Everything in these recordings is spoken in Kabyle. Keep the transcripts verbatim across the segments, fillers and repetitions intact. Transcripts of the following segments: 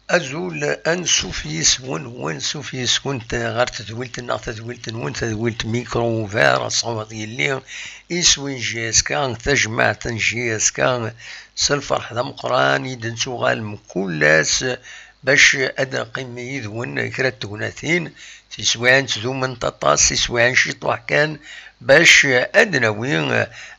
Azul, ansuf yis-wen, wansuf yis-went ɣer tedwilt-nneɣ, tadwilt-nwen, tadwilt Micro Ouvert, asawaḍ yelli, iswi n J S K, tajmaɛt n J S K, s lferḥ d ameqqran i d-nettuɣal mkul ass bac ad neqqim yid-wen kra n tegnatin, tiswiɛin ttdument aṭas, tiswiɛin ciṭuḥ kan, bac ad nawi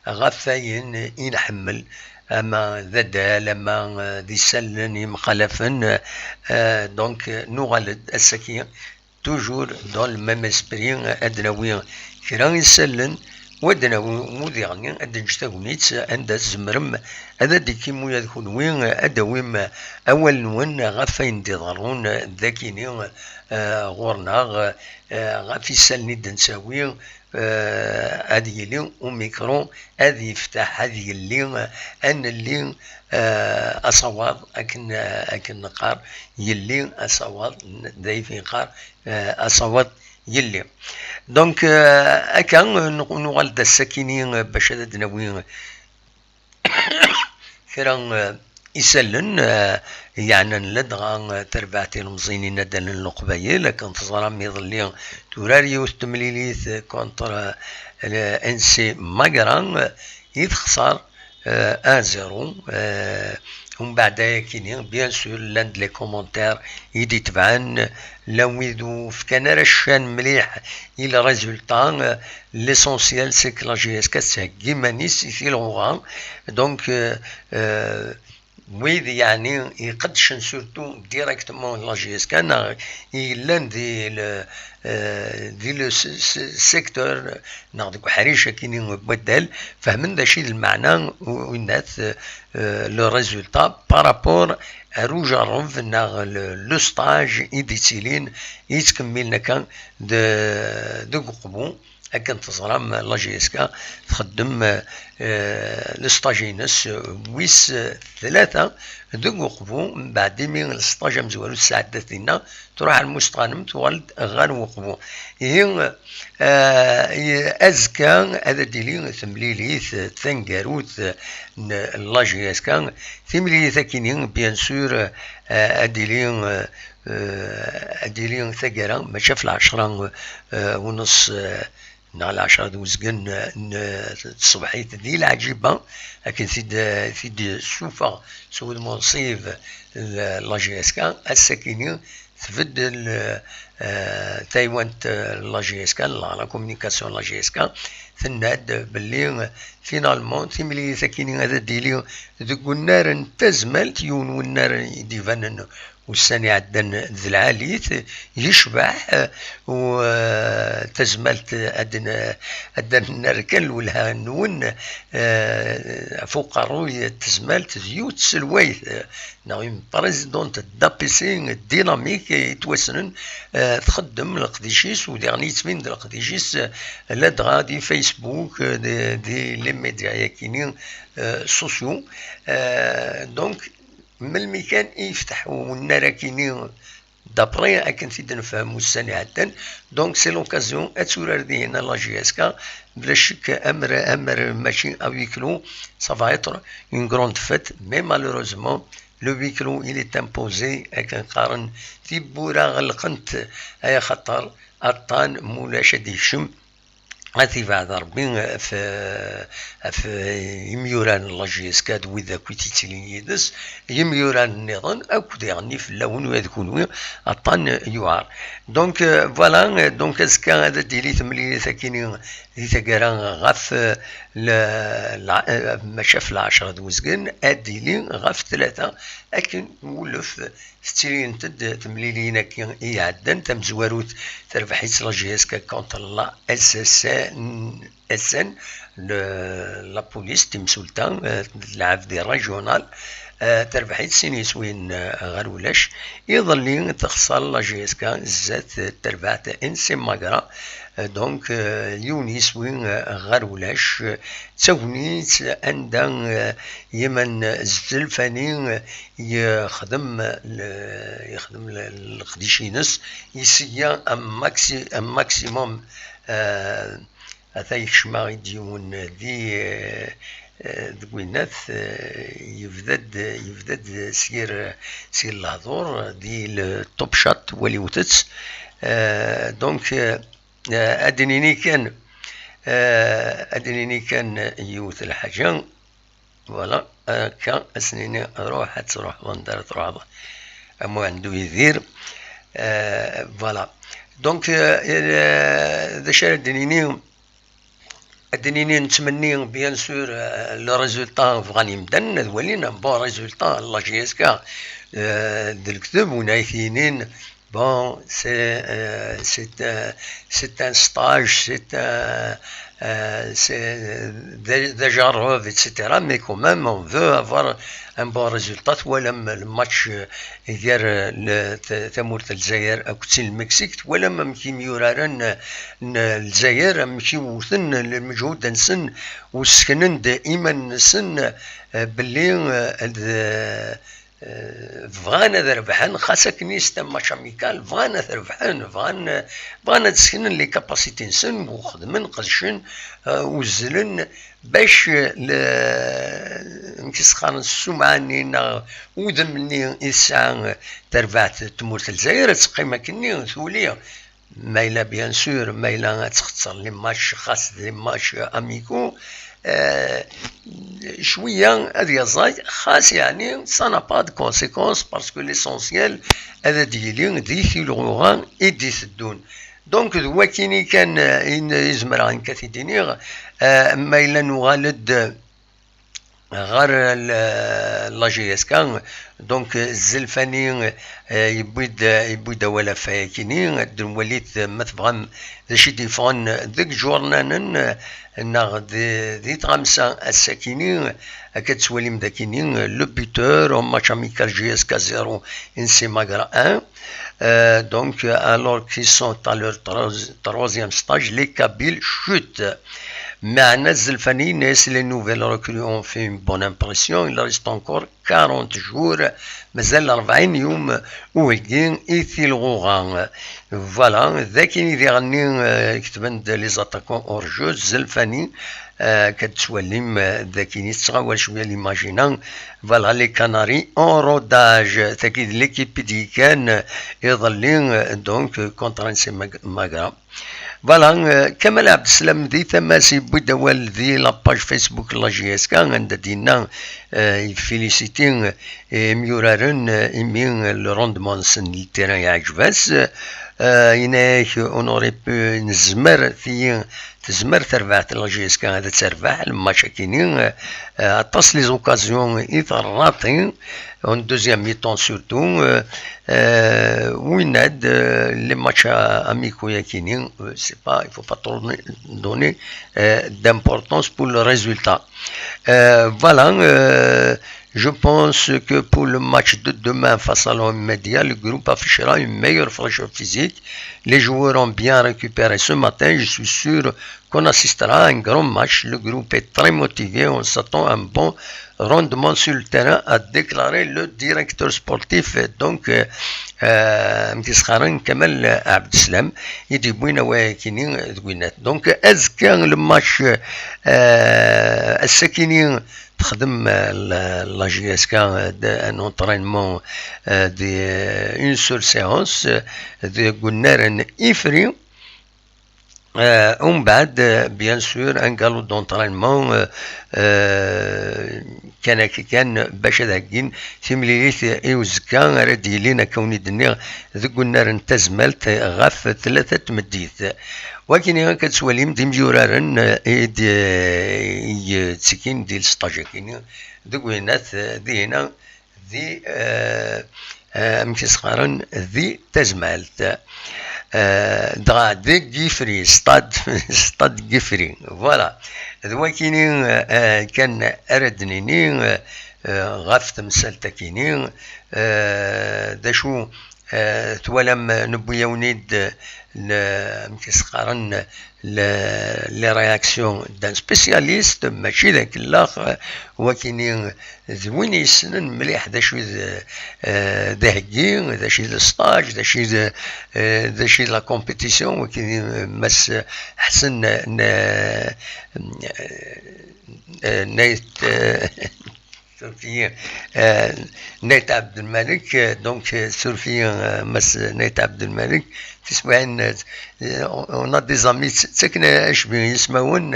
ɣef wayen i nḥemmel, ama d adal, ama d isallen yemxalafen. Euh, donc, nuɣal-d ass-agi, toujours dans le même esprit, ad nawi kra isallen, u ad nawi udiɣ-nni, ad neǧǧ tagnit anda tzemrem ad d-ikim ula d kunwi, ad d-awim awal-nwen ɣef wayen d-iḍerrun dagini, euh, ɣur-neɣ, euh, ɣef isallen i d-nettawi, euh, ad yili umikru, ad yefteḥ, ad yelli, ad nelli, euh, asawaḍ, akken, akken neqqar, yelli asawaḍ, n-, d ayf yeqqar, euh, asawaḍ yelli. Donc, euh, akka, nuɣ-, nuɣal-d ass-akini, euh, bac ad d-nawi kra, euh, isallen, euh, yeɛnan ladɣa, euh, tarbaɛt ilemẓiyen inadalen n Leqbayel. Akken teẓram, iḍelli turar yiwet temlilit, euh, contre, euh, le N C Magra, euh, i texṣer, euh, un zéro. Euh, umbeɛd ayakini, bien sûr, llan-d les commentaires i d-itebɛen, llan wid ur fkan ara ccan mliḥ i le résultat. Euh, l'essentiel, c'est que la J S K tettheggi iman-is i tilɣuɣa. Donc, euh, euh, wid, yeɛni, iqeddcen surtout directement la J S K, neɣ yellan di le, euh, di le se-, se-, secteur, neɣ deg uḥric akini n waddal, fehmen d acu i d lmeɛna u-, winnat, euh, le résultat par rapport ar ujerreb neɣ le, le stage i d-ittilin, i yettkemmilen akka de-, deg uqbu. Akken teẓram, la J S K txeddem, euh, le stage-ines, euh, wis, euh, tlata deg uqbu, mbeɛd imi le stage amezwaru tesɛedda dinna, truḥ ar Mustɣanem, tuɣal-d ɣer uqbu. Ihi, euh, i-, azekka ad d-tili temlilit taneggarut n la J S K. Timlilit akini, bien sûr, euh, ad d-tili, euh, euh, ad d-tili taggara, mačči ɣef lɛecṛa, euh, u nneṣ, euh, neɣ lɛecṛa d uzgen, euh, n tṣebḥit di Leɛǧiba, akken t-id, t-id-ssuffeɣ s wudem unṣib, euh, la J S K, ass-akini tbeddel, euh, taywant, euh, la J S K, la, la communication la J S K, tenna-d belli, euh, finalement, timlilit akini ad d-tili deg unnar n tazmalt, yiwen n unnar i d-ibanen ussan iɛeddan d lɛali-t, yecbeḥ, eh, u, eh, tazmalt ad n-, ad d-nerr kan lwelha-nwen, eh, ɣef uqerruy n tezmalt d yiwet tselwayt, eh, neɣ une présidente d'A P C dynamique yettwassnen, eh, txeddem leqdic-is, u diɣen yettbin-d leqdic-is, eh, ladɣa di Facebook, eh, di, di les médias yakini, eh, sociaux. Eh, donc, Melmi kan i yefteḥ unnar akini, d'après akken t-id-nefhem ussan iɛeddan, donc c'est l'occasion ad turar dihin la J S K, bla ccek, amer, amer mačči à huis clos, ça va être une grande fête, mais malheureusement, le huis clos, il est imposé, akken qqaren, tiwwura ɣelqent, ay axaṭer aṭṭan, mulac ad yekcem. Ad t-ibɛed Ṛebbi ɣef, ɣef imyurar n la J S K d wid akk i t-yettilin yid-s, imyurar nniḍen akk diɣen i fell-awen u ad kunwi aṭṭan yuɛer. Donc, euh, voilà, euh, donc azekka ad d-tili temlilit akini di taggara ɣef, euh, le, la, euh, maca ɣef lɛecṛa d uzgen, ad d-tili ɣef tlata akken wulef. Tettilint-d temliliyin-agi i iɛeddan, tamezwarut terbeḥ-itt la J S K contre la S S N, S N, le, la police, timsulta, eh, telɛeb di régional, eh, terbeḥ-itt sin yiswiyen, eh, ɣer ulac. Iḍelli texṣer la J S K zdat, eh, terbaɛt N C Magra, eh, donc, eh, yiwen yiswi, eh, ɣer ulac. Eh, d tagnit anda, eh, Yemen Zelfani, eh, yexdem le-, yexdem le-, leqdic-ines, yesya un maxi-, un maximum, euh, ata yekcem-aɣ-id yiwen di, euh, Eh, deg winnat, eh, yebda-d, yebda-d s yir, s yir lehdur, di le top chat, waliwet-tt. Eh, donc, eh, eh, ad d-nini kan, eh, ad d-nini kan yiwet lḥaǧa. Voilà, akka, ad s-nini, ruḥ, ad truḥeḍ anda ara truḥeḍ. Am uɛendu Yidir. Eh, voilà. Donc, eh, eh, d acu ara d-nini? Ad d-nini nettmenni, bien sûr, eh, le résultat bɣan yimdanen ad walin un bon résultat, la J S K, eh, d lekdeb, win ay t-yinin, bon, c'est, eh, c'est, eh, c'est un stage, c'est un, eh, c'est, eh, d, d ajerreb, et cetera. Mais quand même, on veut avoir un bon résultat. Twalam le match, eh, gar, eh, le, t-, tamurt n Lezzayer akked tin n Lmeksik. Twalam amek i myuraren, eh, n Lezzayer, amek i wten lmeǧhud-nsen, u sseknen-d iman-nsen, eh, belli, eh, d, eh, bɣan ad rebḥen, xas akken c'est un match amical, bɣan ad rebḥen, bɣan, bɣan ad seknen les capacités-nsen, u xedmen, qedcen, eh, uzzlen, bac, eh, le, amek i s-qqaren, ssumɛa-nni neɣ udem-nni i tesɛa terbaɛt n tmurt n Lezzayer, ad teqqim akkenni, tuli. Ma yella, bien sûr, ma yella ad txeṣṣer les matchs, xas des matchs amicaux, eh, cwiya ad yaẓay, xas, yeɛni, ça n'a pas de conséquence, parce que l'essentiel ad d-yili di tilɣuɣa i d-iteddun. Donc, d wakini kan, eh, i n-, i zemreɣ nekk ad t-id-iniɣ, eh, ma yella nuɣal-d ɣer l-, la J S K. Donc, Zelfani, eh, yewwi-d, yewwi-d awal ɣef wayakini. Ad nwali-t, ma tebɣam, d acu i d-yeffɣen deg iǧurnanen, eh, neɣ di, di tɣamsa ass-akini. Akka ad twalim dakini, le buteur au match amical J S K zéro, N C Magra un. Euh, donc, alors qu'ils sont à leur troisi-, troisième stage, les Kabyles chutent. Mais Anas Zelfani, les nouvelles recrues ont fait une bonne impression. Il reste encore quarante jours. Mazal rebɛin yum uheggi i tilɣuɣa. Voilà, d akin i d-iɣenni, euh, ketben-d les attaquants hors jeu, Zelfani, euh, ad twalim, euh, d akin i tettɣawal cwiya l'image-ina. Voilà, les Canaries en rodage. Tagi d l'équipe i d-yekkan, euh, iḍelli, euh, donc, euh, contre N C Mag-, Magra. Voilà, euh, Kamal Abdeslam di tama-s yewwi-d awal di la page Facebook n la J S K, anda d-yenna, euh, yeffilisiti, euh, imyuraren, euh, imi, euh, le rendement-nsen di terrain yeɛǧeb-as. Euh, yenna-yak, on aurait pu, nezmer, tiyi, tezmer terbaɛt n la J S K ad terbeḥ le match-akini, euh, aṭas les occasions i terraṭi, en deuxième mi-temps surtout, euh, euh, winna-d, euh, les matchs amicaux-yakini, euh, c'est pas, il faut pas trop donner, donner, euh, d'importance pour le résultat. Euh, voilà, euh, je pense que pour le match de demain face à l'O M Media, le groupe affichera une meilleure fraîcheur physique. Les joueurs ont bien récupéré ce matin. Je suis sûr qu'on assistera à un grand match. Le groupe est très motivé. On s'attend à un bon rendement sur le terrain, a déclaré le directeur sportif. Donc, euh, euh, Kamal Abdeslam, i d-yewwin awal-akini d winna. Donc, azekka le match, euh, ass-akini, texdem, euh, la, la J S K, euh, de, un entraînement, euh, de, euh, une seule séance, euh, deg unnar n Ifri. Euh, umbeɛd, euh, bien sûr, un galop d'entraînement, euh, euh, kan akka kan, bac ad heggin timlilit i uzekka ara d-yilin, akka wen-d-nniɣ, deg unnar n tazmalt ɣef tlata n tmeddit. Wakini akka ad twalim d imyuraren, eh, i d-, eh, i yettekkin di lesṭaj-akini, deg winnat, eh, dihina di, eh, eh, amek i s-qqaren, di tazmalt. Eh, dɣa deg Gifri, stad, stad Gifri, voilà. D wakini, eh, kan ara d-nini, eh, eh, ɣef temsalt-akini, eh, d acu, Eh, twalam, eh, newwi-yawen-id, eh, le-, amek i s-qqaren, le-, les réactions d'un spécialiste, mačči d akellax, eh, wakini d win yessnen mliḥ d acu i d, eh, d aheggi, d acu i d stage, d acu i d, eh, d acu i d la compétition, wakini, eh, Mass Ḥsen n-, n-, eh, Nayt, eh, Suref-iyi, eh, Nayt Ɛebdelmalek, eh, donc, eh, suref-iyi, eh, Mass Nayt Ɛebdelmalek, tiswiɛin, eh, on a des amis, tt-, ttaken acbi yismawen,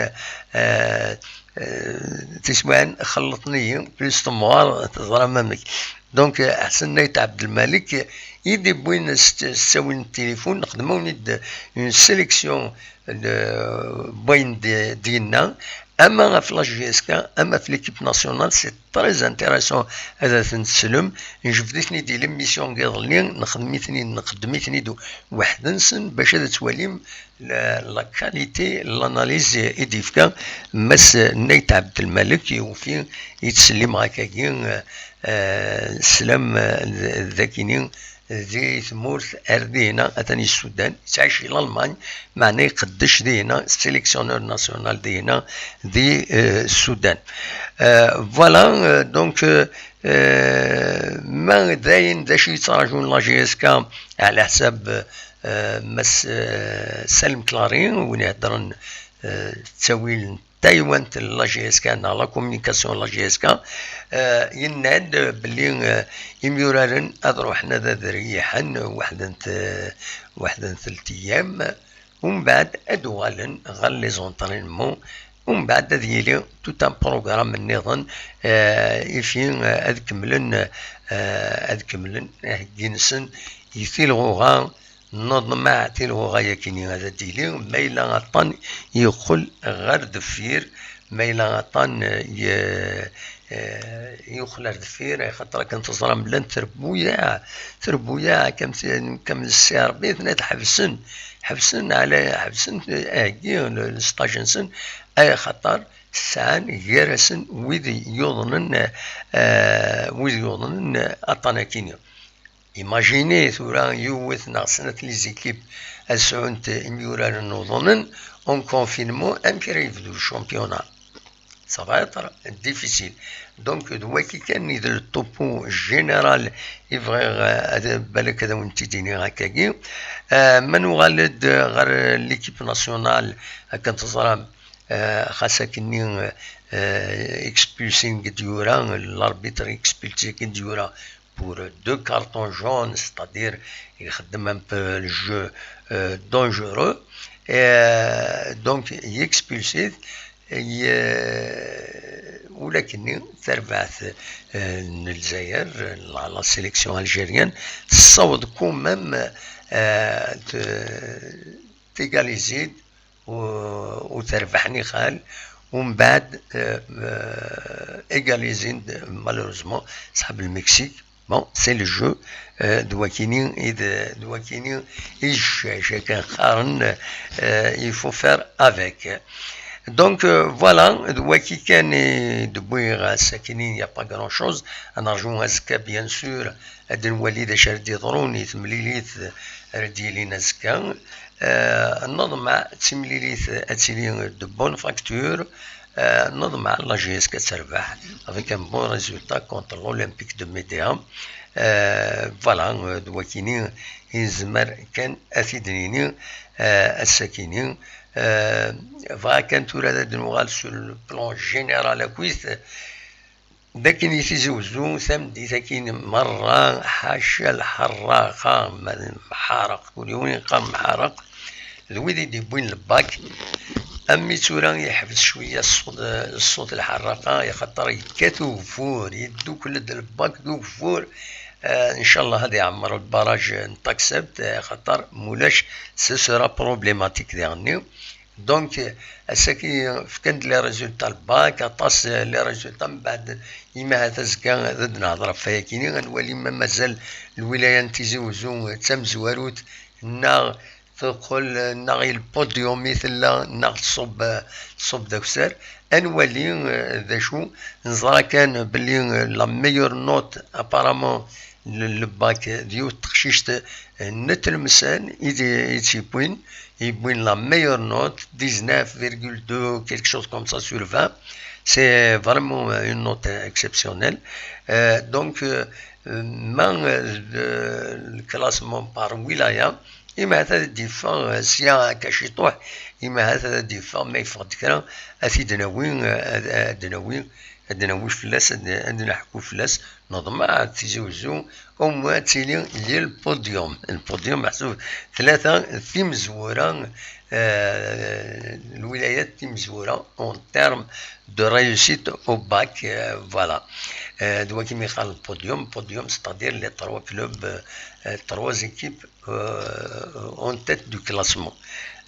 eh, eh, tiswiɛin xelṭen-iyi, plus temɣer, teẓram amek. Donc, eh, Ḥsen Nayt Ɛebdelmalek, eh, i d-iwwin s, s ttawil n tilifun, nexdem-awen-id une sélection de, n wayen d-, d-yenna, ama ɣef la J S K, ama ɣef l'équipe nationale, c'est très intéressant ad ten-teslem. Njebd-iten-id di l'émission n yiḍelli, nexdem-iten-id, nqeddem-iten-id weḥd-nsen bac ad twalim la, la qualité n l'analyse i d-yefka Mass Nayt Ɛebdelmalek, yufi yettsellim ɣer akkagi, eh, sslam, eh, d, d akini di tmurt ar dihina, atan i Sudan, yettɛic i Lalman, meɛna iqeddec dihina, sélectionneur national dihina, di, eh, Sudan. Eh, voilà, eh, donc, eh, eh, ma d ayen d acu yettraǧun la J S K, ɛla ḥsab, eh, Mass, eh, Salem Clary, win iheddren, eh, ttawil n taywant n la J S K neɣ la communication n la J S K, eh, yenna-d belli, eh, imyuraren ad ruḥen ad, ad reyyiḥen weḥd n t-, weḥd n telt ayyam, umbeɛd ad uɣalen ɣer les entraînements, umbeɛd ad yili tout un programme nniḍen, eh, ifi, eh, ad kemmlen, eh, ad kemmlen aheggi-nsen i tilɣuɣa, neḍmeɛ tilɣuɣa-yakini ad d-tili, ma yella aṭṭan yeqqel ɣer deffir, ma yella aṭṭan, eh, ye-, eh, yeqqel ar deffir, axaṭer akken teẓram llant trebbuyaɛ, trebbuyaɛ kam t-, kam s Si Ṛebbi, tenna-d ḥebsen, ḥebsen ɛla, ḥebsen aheggi, le, le stage-nsen, axaṭer sɛan gar-asen wid yuḍnen, eh, wid yuḍnen aṭṭan-akini. Imaginez tura yiwet neɣ snat les équipes ad sɛunt imyuraren uḍnen en confinement, amek ara yebdu le championnat? Ça va être difficile. Donc, d waki kan i d le topo général i bɣiɣ, eh, ad, balak ad awen-t-id-iniɣ akkagi. Eh, ma nuɣal-d ɣer l'équipe nationale, akken teẓram, eh, xas akkenni, eh, expulsé i d-yura, l'arbitre expulsé i d-yura pour deux cartons jaunes, c'est-à-dire ixeddem un peu le jeu, euh, dangereux. Et, euh, donc, i expulsé-t, i, euh, ulakenni tarbaɛt, euh, n Lezzayer, la, la sélection algérienne, tessaweḍ quand même, euh, t-, tégaliser-d u, u terbeḥ Nixal, umbeɛd, euh, euh, égaliser-d, malheureusement, ṣṣḥab Lmeksik. Bon, c'est le jeu, euh, d wakini i d, d wakini i jejjac, akken qqaren, euh, il faut faire avec. Donc, euh, voilà, d waki kan i d-wwiɣ ass-akini, il y a pas grand-chose. Ad nerju azekka, bien sûr, ad nwali d acu ara d-yeḍrun i temlilit ara d-yilin azekka. Eh, neḍmeɛ d timlilit ad tili de bonne facture. Eh, neḍmeɛ la J S K ad terbeḥ avec un bon résultat contre l'Olympique de Médéa. Eh, voilà, eh, d wakini i nezmer kan ad t-id-nini, eh, ass-akini. Eh, bɣa kan tura ad nuɣal sur le plan général akkit. D akken i Tizi Wezzu, tameddit-agi merra, ḥaca lḥerraqa, ma d mḥareq, kul yiwen yeqqar mḥareq, d wid i d-yewwin lbak. Am mi tura yeḥbes cwiya ṣṣut, ṣṣut lḥerraqa, axaṭer yekkat ugeffur, yeddukel-d lbak d ugeffur. Eh, ncallah ad iɛemmer lbaraj n Taxebt, axaṭer mulac, ce sera problématique diɣenni. Donc, ass-agi fkan-d les résultats n lbak, aṭas, eh, les résultats, mbeɛd imi ahat azekka ad d-nehḍer ɣef wayakini, ad nwali ma mazal lwilaya n Tizi Wezzu d tamezwarut, neɣ teqqel, neɣ i lpudyum i tella, neɣ tṣubb, tṣubb d akessar. Ad nwali, eh, d acu, neẓra kan belli, eh, la meilleure note apparemment le, le bac, d yiwet teqcict n Tlemsan i d-, i tt-yewwin, yewwin la meilleure note, dix-neuf virgule deux, quelque chose comme ça sur vingt. C'est vraiment une note exceptionnelle. Euh, donc, euh, ma, euh, le, le classement par wilaya, imahat ad d-yeffeɣ, euh, sya akka ciṭuḥ, imahat ad d-yeffeɣ, ma yeffeɣ-d kra, ad t-id-nawi, euh, ad, ad nawi, ad nawi fell-as, ad, ad naḥku fell-as. Neḍmeɛ Tizi Wezzu, au moins ad tili di lpudyum. Lpudyum meḥsub tlata timezwura, euh, lwilayat timezwura en termes de réussite au bac, euh, voilà. Euh, d wagi mi qqaren lpudyum, podium, c'est-à-dire les trois clubs, euh, trois équipes euh, en tête du classement.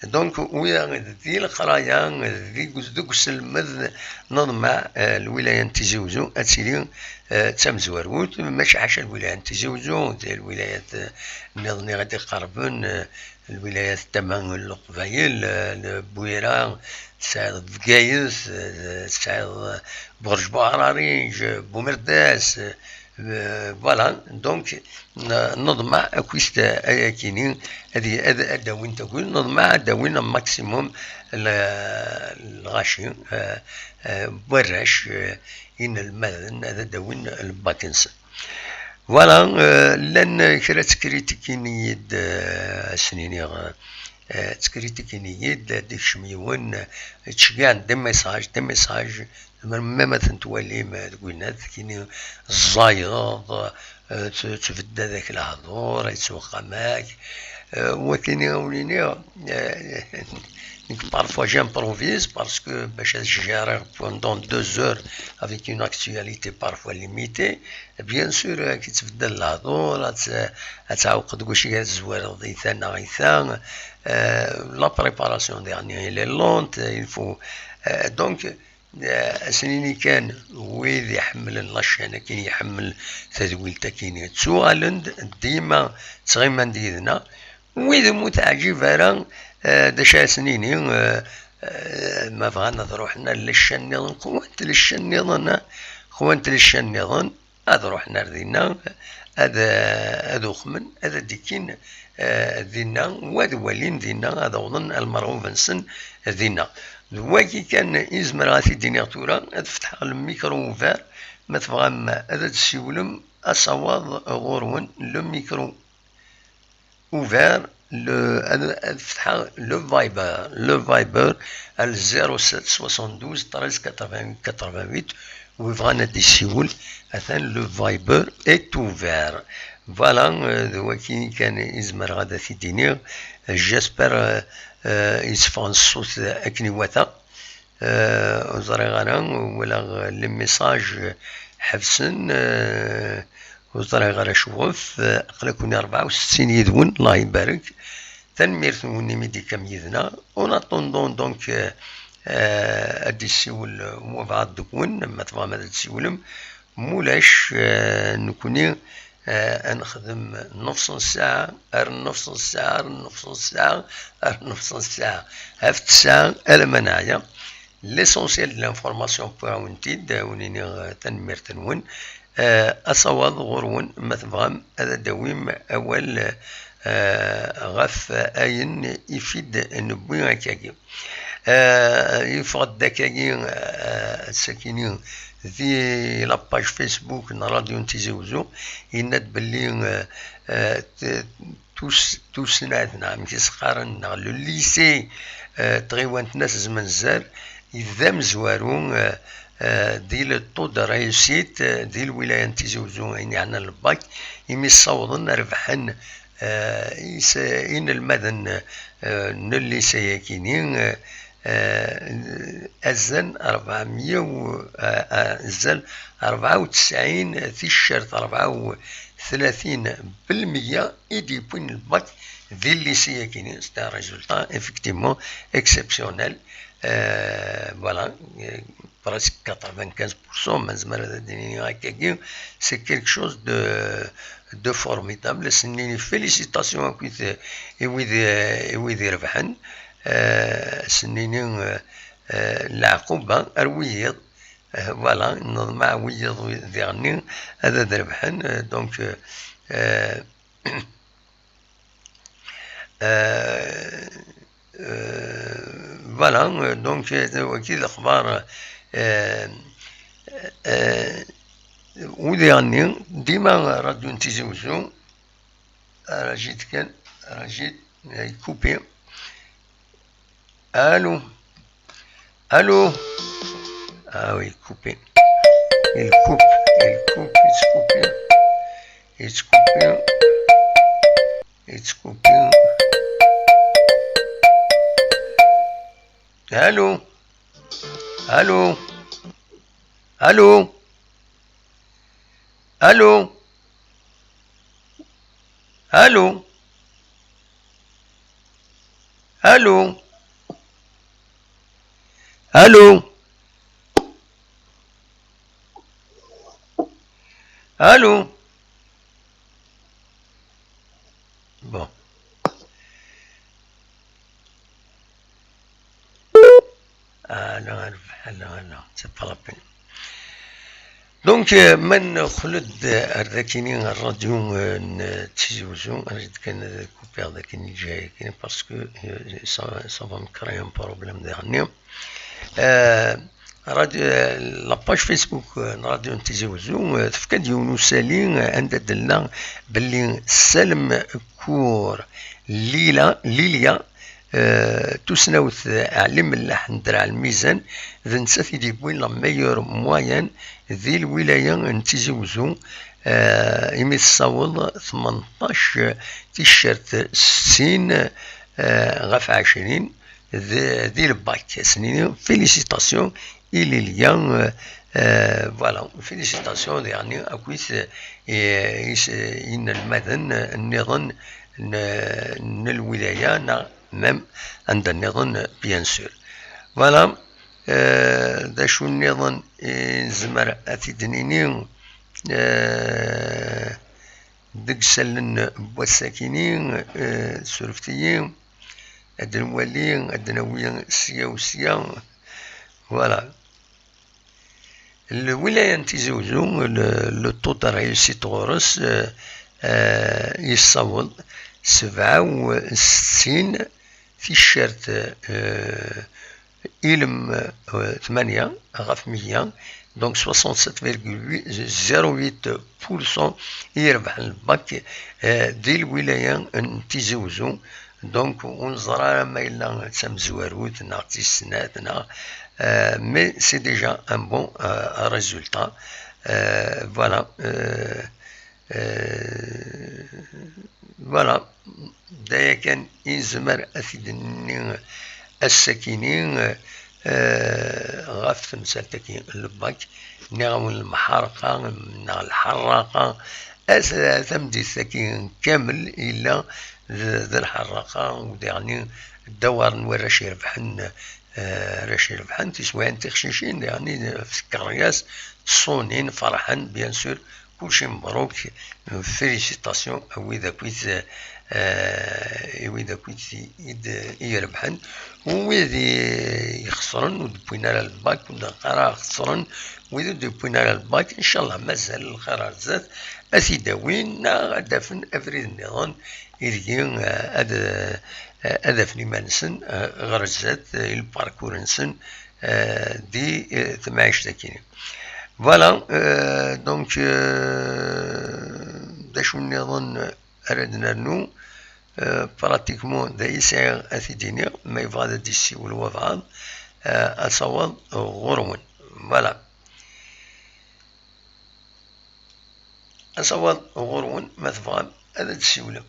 Donc, wiyaḍ di leqraya, di, deg uselmed, neḍmeɛ, euh, lwilaya n Tizi Wezzu ad tili, euh, d tamezwarut, mačči ḥaca lwilaya n Tizi Wezzu, di lwilayat, euh, nniḍen i ɣ-d-iqerben, euh, lwilayat n tama n Leqbayel, euh, n Bwira, tesɛiḍ Bgayet, euh, tesɛiḍ, euh, Burj Buɛrariǧ, Bumerdas, euh, voilà, donc, n-, neḍmeɛ akkit ayakini ad, ad, ad d-awin tagul, neḍmeɛ ad d-awin un maximum l-, lɣaci, euh, euh, warrac, euh, inelmaden, ad d-awin lbak-nsen. Voilà, euh, llan kra ttkritikini-yi-d, euh, ad sen-iniɣ, euh, ttkritikini-yi-d, ad d-ikcem yiwen, euh, ttceggiɛen des messages, des messages, même ad ten-twalim, euh, deg winat, kini ẓẓayeḍ, euh, tt-, ttbeddad-ak lehdur, yettwexxam-ak, euh, wakini ad wen-iniɣ, euh, nekk parfois j'improvise parce que bac ad gérer pendant deux heures avec une actualité parfois limitée, bien sûr, euh, ad k-yettbeddal lehdur, ad tt-, ad tɛawqeḍ deg wacu i tezwareḍ i ta neɣ i ta, euh, la préparation dernière elle est lente, il faut, euh, donc, Eh, ad sen-nini kan, wid iḥemmlen la chaîne akken iḥemmel tadwilt akken, ttuɣalen-d dima ttɣiman-d yid-neɣ. Wid ur teɛǧib ara, eh, d acu ara sen-nini, eh, eh, ma bɣan ad ruḥen ar leccan nniḍen, qwant leccan nniḍen, eh, qwant leccan nniḍen, ad ruḥen ar dinna, ad, ad uxmen, ad d-ikkin, eh, dinna, u ad walin dinna, ad awḍen ar lmerɣub-nsen dinna. D wagi kan i zemreɣ ad t-id-iniɣ tura, ad fetḥeɣ le micro ouvert, ma tebɣam ad d-tessiwlem, asawaḍ ɣur-wen, le micro ouvert, le, ad, ad fetḥeɣ le Viber, le Viber, al zéro sept soixante-douze treize quatre-vingt-huit quatre-vingt-huit, wi bɣan ad d-yessiwel, atan le Viber est ouvert. Voilà, euh, d wagi kan i zemreɣ ad t-id-iniɣ. J'espère, euh, euh, yetteffeɣ ṣṣut akken iwata. Eh, ur ẓriɣ ara, walaɣ les messages ḥebsen, eh, ur ẓriɣ ara cɣef, eh, aql-aken rebɛa u settin yid-wen, Allah ibarek. Tanemmirt-nwen imi d-tekkam yid-neɣ. En attendant, donc, eh, eh, ad d-yessiwel wabɛaḍ deg-wen, ma tebɣam ad d-tessiwlem. Mulac, eh, nekni, eh, ad nexdem nefṣ n ssaɛa, ar nefṣ n ssaɛa, ar nefṣ n ssaɛa, ar nefṣ n ssaɛa. Ɣef ttesɛa alamma neɛya. L'essentiel de l'information wwiɣ-awen-t-id, ad wen-iniɣ, eh, tanemmirt-nwen. Eh, asawaḍ ɣur-wen, ma tebɣam ad d-tawim awal, eh, ɣef ayen i f-id-newwi akkagi. Eh, yeffeɣ-d akkagi, eh, sakini di la page Facebook n Radio n Tizi Wezzu, yenna-d belli, eh, eh, t-, tus-, tussna, neɣ amek i s-qqaren, neɣ le lycée, eh, tɣiwant n At Zmenzer, d amezwaru, eh, eh, di le taux de réussite, eh, di lwilaya n Tizi Wezzu, ayen yeɛnan le bac, imi ssawḍen rebḥen, eh, is-, inelmaden, eh, n lycée-yakini, eh, eh, azal rebɛemya u, eh, eh, azal rebɛa u tesɛin ticcert rebɛa u tlatin belmeyya i d-yewwin le bac di lycée-yakini. C'est un résultat effectivement exceptionnel. Eh, voilà, eh, presque quatre-vingt-quinze pour cent, ma nezmer ad d-nini akkagi, c'est quelque chose de, de formidable. Ad sen-nini félicitations akkit i wid, i wid irebḥen. Eh, ad sen-nini, eh, eh, leɛquba ar wiyiḍ. Euh, voilà, neḍmeɛ wiyaḍ wi-, diɣenni ad, ad rebḥen. Euh, donc, euh, euh, euh, voilà, euh, donc, euh, wagi d lexbar, euh, euh, u diɣenni, dima Radio n Tizi Wezzu, Rajid kan, Rajid, il est coupé. Allô ? Allô ? Ah oui, coupé. Il coupe, il coupe, il se coupe. Il se coupe. Il se coupe. Allô ? Allô ? Allô ? Allô ? Allô ? Allô ? Allô ? Allô ? Bon. Ah, non, non, non, c'est pas la peine. Donc, euh, ma nexled ar dakini rradyu, euh, n Tizi Wezzu, rrid kan ad kupiɣ dakini lǧayakin, parce que, euh, ça, ça va me créer un problème dernier. Euh, radio, euh, la page Facebook, euh, n Radio n Tizi Wezzu, euh, tefka-d yiwen usali, euh, anda d-nella belli Salem Kur Lila, Lilia, euh, tusnawt, euh, Ɛli Mellaḥ n Draɛ Lmizan, d nettat i d-yewwin la meilleure moyenne di lwilaya n Tizi Wezzu, euh, imi tessaweḍ tmenṭac ticcert settin, euh, ɣef ɛecrin di, di lbak. Ad s-nini félicitations i Lilia, euh, euh, voilà, félicitations, yeɛni, akkit, euh, i, i s-, inelmaden, euh, nniḍen n, n lwilaya, neɣ même anda nniḍen, bien sûr. Voilà, euh, d acu nniḍen i nezmer ad t-id-nini, euh, deg isallen n wass-akini, euh, surfet-iyi, ad nwali, ad nawi sya u sya. Voilà. Lwilaya n Tizi Wezzu, le, le taux de réussite ɣur-s, euh, euh, yessaweḍ sebɛa u settin ticcert, euh, ilem, euh, tmanya ɣef meyya, donc soixante-sept virgule zéro huit pour cent i irebḥen lbak, euh, di lwilaya n Tizi Wezzu. Donc, ur neẓri ara ma yella d tamezwarut neɣ d tis snat, neɣ, euh, mais c'est déjà un bon, euh, résultat. Euh, voilà, euh, euh, voilà. D aya kan i nezmer ad t-id-nini ass-akini, euh, ɣef temsalt-agi n lbak. Nniɣ-awen lemḥerqa neɣ lḥerraqa, at-, tameddit-agi kamel yella d, d lḥerraqa, u diɣenni ddawar n warrac irebḥen, eh, arrac irebḥen tiswiɛin tiqcicin, diɣenni f tkeryas, ttṣunin, ferḥen, bien sûr, kulci mebruk, félicitations a wid akkit, eh, i wid akkit i d-, i irebḥen, u wid i ixesren ur d-wwin ara lbak, ur d-neqqar ara xesren, wid ur d-wwin ara lbak, incallah mazal lxir ar zdat, ad t-id-awin, neɣ ad d-afen abrid nniḍen ideg, eh, ad, eh, ad afen iman-nsen, eh, ɣer zdat, eh, i lparkur-nsen, eh, di, eh, temɛict-akini. Voilà, euh, donc, euh, d acu nniḍen ara d-nernu? Euh, pratiquement d ayen sɛiɣ ad t-id-iniɣ, ma yebɣa ad d-yessiwel wabɛaḍ, euh, asawaḍ ɣur-wen. Voilà. Asawaḍ ɣur-wen, ma tebɣam ad d-tessiwlem.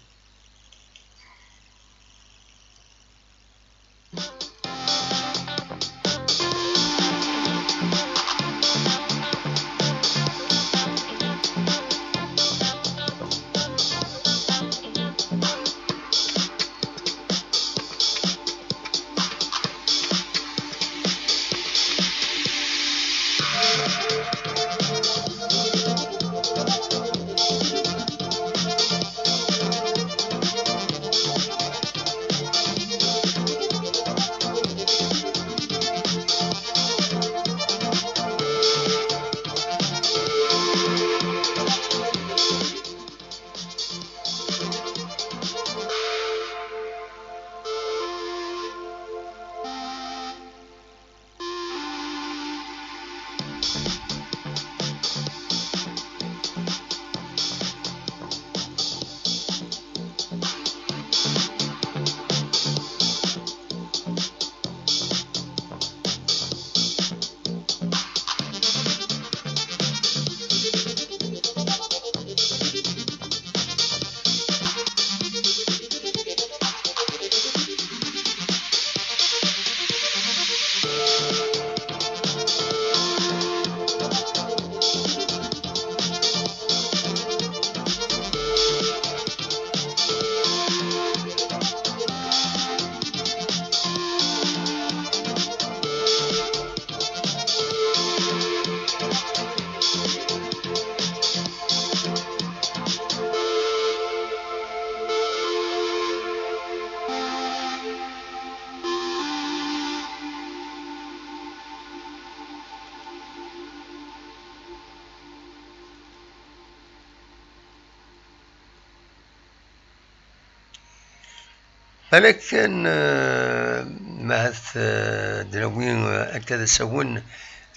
Alakken, eh, mahat, eh, d-nawi, eh, akka d asawen,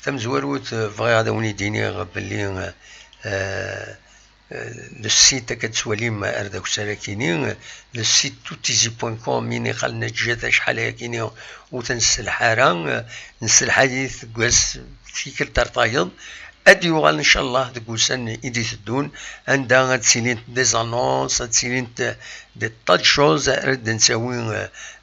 tamezwarut, eh, bɣiɣ ad awen-id-iniɣ belli, eh, eh, le site akka d-tettwalim ar d akessar akini, eh, le site toutizi point com, ini xal neǧǧa-t acḥal akini ur t-nesselḥa ara, eh, nesselḥa-t deg wass tikkelt ar tayeḍ, ad d-yuɣal ncallah deg wussan i d-iteddun, anda ad ttilint des annonces, ad ttilint des tas de choses ara d-nettawi,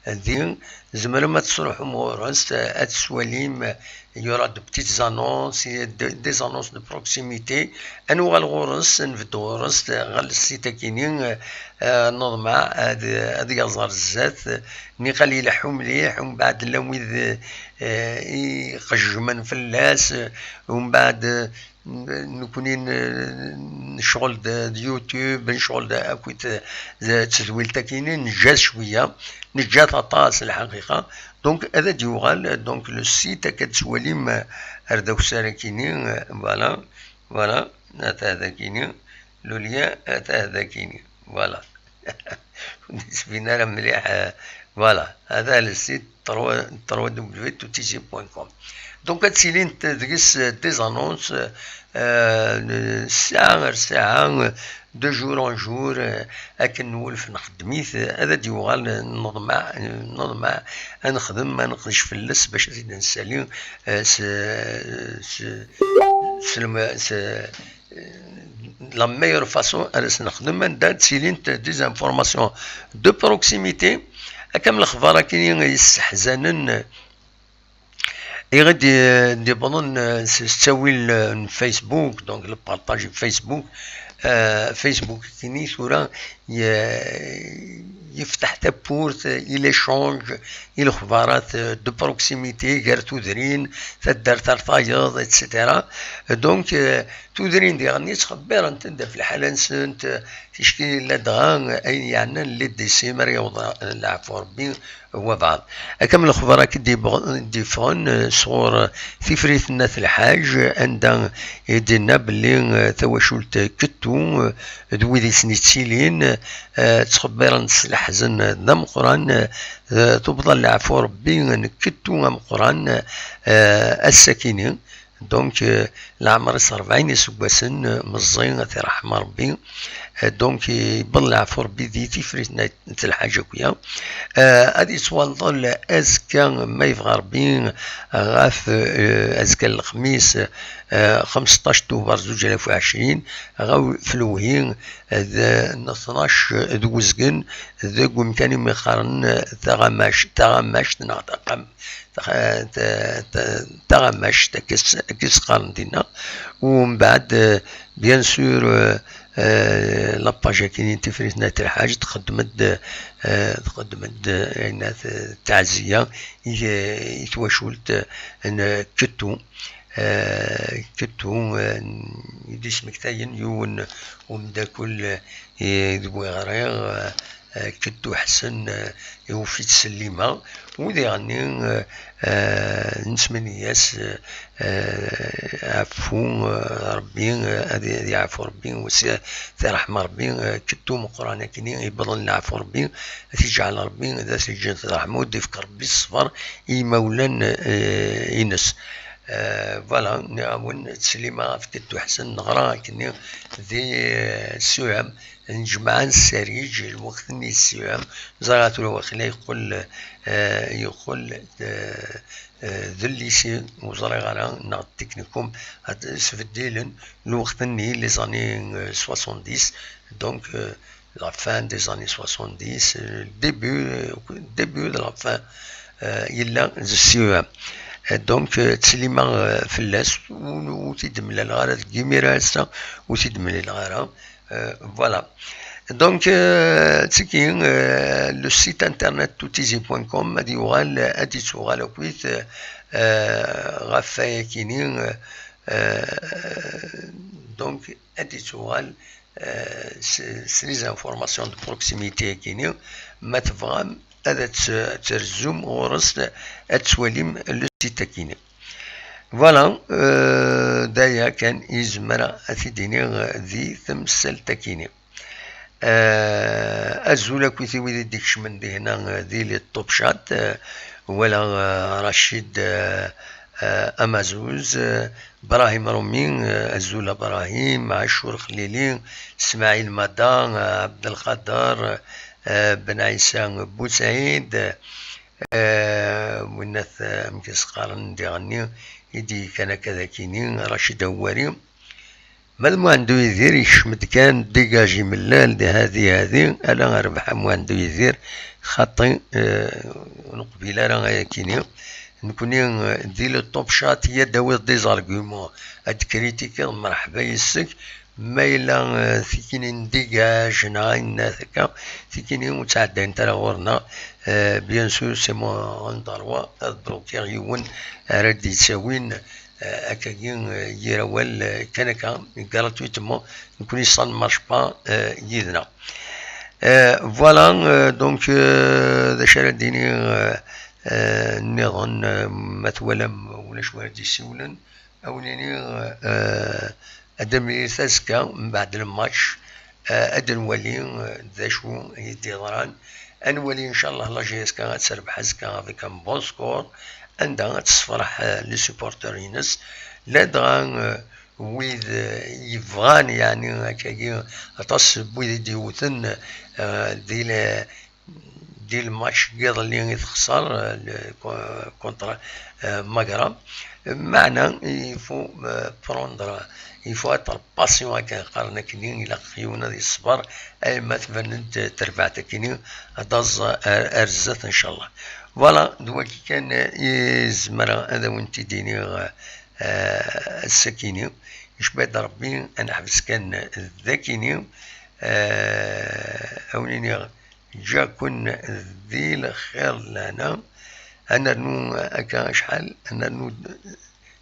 eh, din. Tzemrem ad tṛuḥem ɣur-s, eh, ad twalim, eh, il y aura de petites annonces, eh, de, des annonces de proximité. Ad nuɣal ɣur-s, ad nbedd ɣur-s, eh, ɣer le site akini, eh, eh, neḍmeɛ ad, ad yaẓ ar zdat, eh, niqal ileḥḥu mliḥ, umbeɛd llan wid, eh, iqejjmen fell-as, eh, umbeɛd, eh, Nekni n-, necɣel d, d YouTube, necɣel d, akkit d, d tedwilt akini, neǧǧa-t cwiya, neǧǧa-t aṭas lḥaqiqa. Donc, ad d-yuɣal, donc, le site akka d-tettwalim, eh, ar d akessar akini, eh, voilà, voilà, ata dagini, le lien, ata dagini, voilà. Ur d-yettbin ara mliḥ, eh, voilà, ata le site trois w toutizi point com. Donc, ad ttilint deg-s, eh, des annonces, eh, ssaɛa ar ssaɛa, eh, de jour en jour, eh, akken nwulef nxeddem-it, eh, ad d-yuɣal, eh, neḍmeɛ, eh, neḍmeɛ ad nexdem, ad neqdec fell-as bac ad t-id-nessali, eh, s, s, s, s, la meilleure façon ara s-nexdem anda ttilint des informations de proximité. Akka am lexbar akini yesseḥzanen i ɣ-d-, d-iwwḍen, eh, s, s ttawil, eh, n Facebook, donc le partage Facebook. Eh, Facebook akini tura ye-, yefteḥ tawwurt, eh, i l'échange, i lexbarat, eh, de proximité gar tudrin, taddart ar tayeḍ, et cetera. Donc, eh, tudrin diɣen ttxebbirent-d ɣef lḥala-nsent, eh, ticki ladɣa, eh, ayen yeɛnan les décès, mi ara yaweḍ, eh, leɛfu Rebbi, wabɛaḍ. Akka am lexbar akka d-yebɣ-, d-yeffɣen, eh, sɣur, eh, Tifrit n At Lḥaǧ, eh, anda i d-yenna belli, eh, tawacult Kettu, eh, d wid i sen-yettilin, eh, ttxebbiren s leḥzen d ameqqran, eh, tubḍa n leɛfu Rebbi n Kettu ameqqran, eh, ass-akini. Donc, euh, leɛmer-is rebɛin iseggasen, euh, meẓẓi, ad t-iṛḥem Ṛebbi. Euh, donc, yewweḍ leɛfu Ṛebbi di Tifrit n At Lḥaǧ akya. Euh, ad yettwalḍel azekka, ma yebɣa Ṛebbi, ɣef, euh, azekka n lexmis, euh, xemseṭṭac Tubeṛ zuǧ alaf u ɛecrin, ɣef lewhi, euh, d, n tnac d uzgen, deg umkan imi qqaren, euh, taɣamac-, taɣamact neɣ taqam-, taɣ-, ta-, ta-, taɣamact, akka s-, akka i s-qqaren dinna. U mbeɛd, euh, bien sûr, euh, euh, la page akini n Tifrit n At Lḥaǧ txeddem-d, euh, txeddem-d, euh, ayen at-, taɛziya i, i twacult, euh, n Kettu. Euh, Kettu, euh, i d-ismektayen yiwen umeddakel, euh, i d-wwiɣ ɣriɣ, euh, Kettu Ḥsen, eh, iwuf-itt s llima, u diɣenni, eh, eh, nettmenni-as, eh, eh, ɛfu, eh, Ṛebbi, eh, ad, ad yeɛfu Ṛebbi, u s-, tiṛeḥma Ṛebbi, eh, Kettu Meqqran akkenni, iwweḍen leɛfu Ṛebbi, ad t-iǧɛel Ṛebbi, d at lǧennet d ṛṛeḥma, u d-ifk Ṛebbi ṣṣber i yimawlan, eh, ines. Eh, voilà, nniɣ-awen, ttsellimeɣ ɣef Kettu Ḥsen, neɣra akkenni di, eh, ssiɛam, Njemɛa nessarij lweqt-nni ssiɛam, ẓriɣ tura waqila yeqqel, eh, yeqqel, eh, eh, d lycée, ur ẓriɣ ara, neɣ d technicum, ad sbeddilen lweqt-nni, les années, eh, soixante-dix, donc, eh, la fin des années soixante-dix, eh, début, eh, début de la fin, eh, yella d ssiɛam. Eh, donc, eh, ttsellimeɣ, eh, fell-as, ur, ur t-id-mlaleɣ ara deg imir ass-a, ur t-id-mlaleɣ ara. Euh, voilà. Donc, euh, tigi, euh, le site internet toutizi point com, ad yuɣal, ad d-yettuɣal akkit, euh, ɣef wayakini, euh, donc, ad d-yettuɣal, euh, s, s les informations de proximité akini, ma tebɣam ad t-, ad trezzum ɣur-s, ad twalim le site akini. Voilà, euh, d aya kan i zemreɣ ad t-id-iniɣ di temsalt-akini. Eh, azul akkit i wid i d-ikecmen dihna, eh, di les Top Chat, eh, wala, eh, Rachid, eh, eh, Amazuz, eh, Brahim Rumi, eh, azul a Brahim, Acur Xlili, Smaɛil Mada, eh, Abdelqader, eh, Ben Ɛisa Busaɛid, eh, winnat, eh, amek i s-qqaren diɣenni, i d-yekkan akka d akini, Racid Awwari. Ma d Muɛend Uyidir, yekcem-d kan, dégage imellal, di hadi, hadi, ala rbeḥ a Muɛend Uyidir, xaṭi, eh, ur neqbil ara ayakini. Nekni, eh, di le Top Chat, yya d-awiḍ des arguments, ad d-kritikiḍ, merḥba yes-k. Ma yella, eh, tikini n dégage neɣ ayen akka, tikini ur ttɛeddayent ara ɣur-neɣ. Eh, bien sûr, c'est mon droit ad blokiɣ yiwen ara d-yettawin, eh, akkagi, eh, yir awal, eh, kan akka, gratuitement, nekni ça ne marche pas, eh, yid-neɣ. Eh, voilà, eh, donc, eh, d acu ara d-iniɣ, eh, eh, nniḍen, eh, ma twalam ulac wara d-yessiwlen, a wen-iniɣ, eh, ad d-nemlil azekka, mbeɛd lmatch, eh, ad nwali, eh, d acu i d-yeḍran. Ad nwali, ncallah, la J S K ad terbeḥ azekka avec un bon score, anda ad tessefreḥ, eh, les supporters-ines. Ladɣa, eh, wid, eh, yebɣan, yeɛni, akkagi, aṭas n wid i d-yewten, eh, di le-, di lmatch n yiḍelli i texṣer, eh, le-, co-, contre, eh, Magra. Meɛna, il faut, eh, prendre, il faut être patient, akken qqaren akkenni, ilaq yiwen ad yeṣber, alma tban-d terbaɛt akkenni, ad taẓ ar, ar zdat, ncallah. Voilà, d wagi kan, eh, i zemreɣ ad awen-t-id-iniɣ, eh, ass-akini. Icba-d Rebbi, ad neḥbes kan d akini. Eh, a wen-iniɣ, ǧǧa-ken di lxir d lehna. Ad nernu akka acḥal? Ad nernu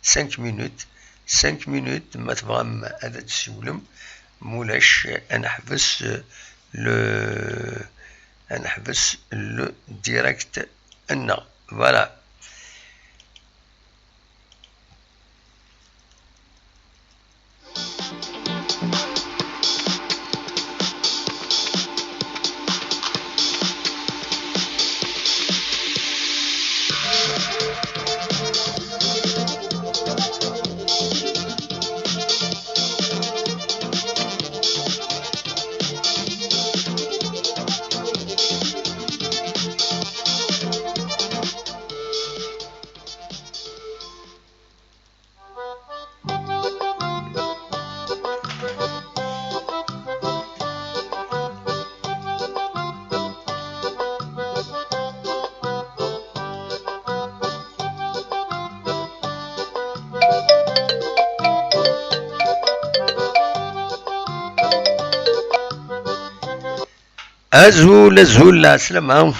cinq minutes. Cinq minutes, ma tebɣam ad d-tessiwlem. Mulac, ad neḥbes le, ad neḥbes le direct nneɣ. Voilà. Azul, azul, lɛeslama.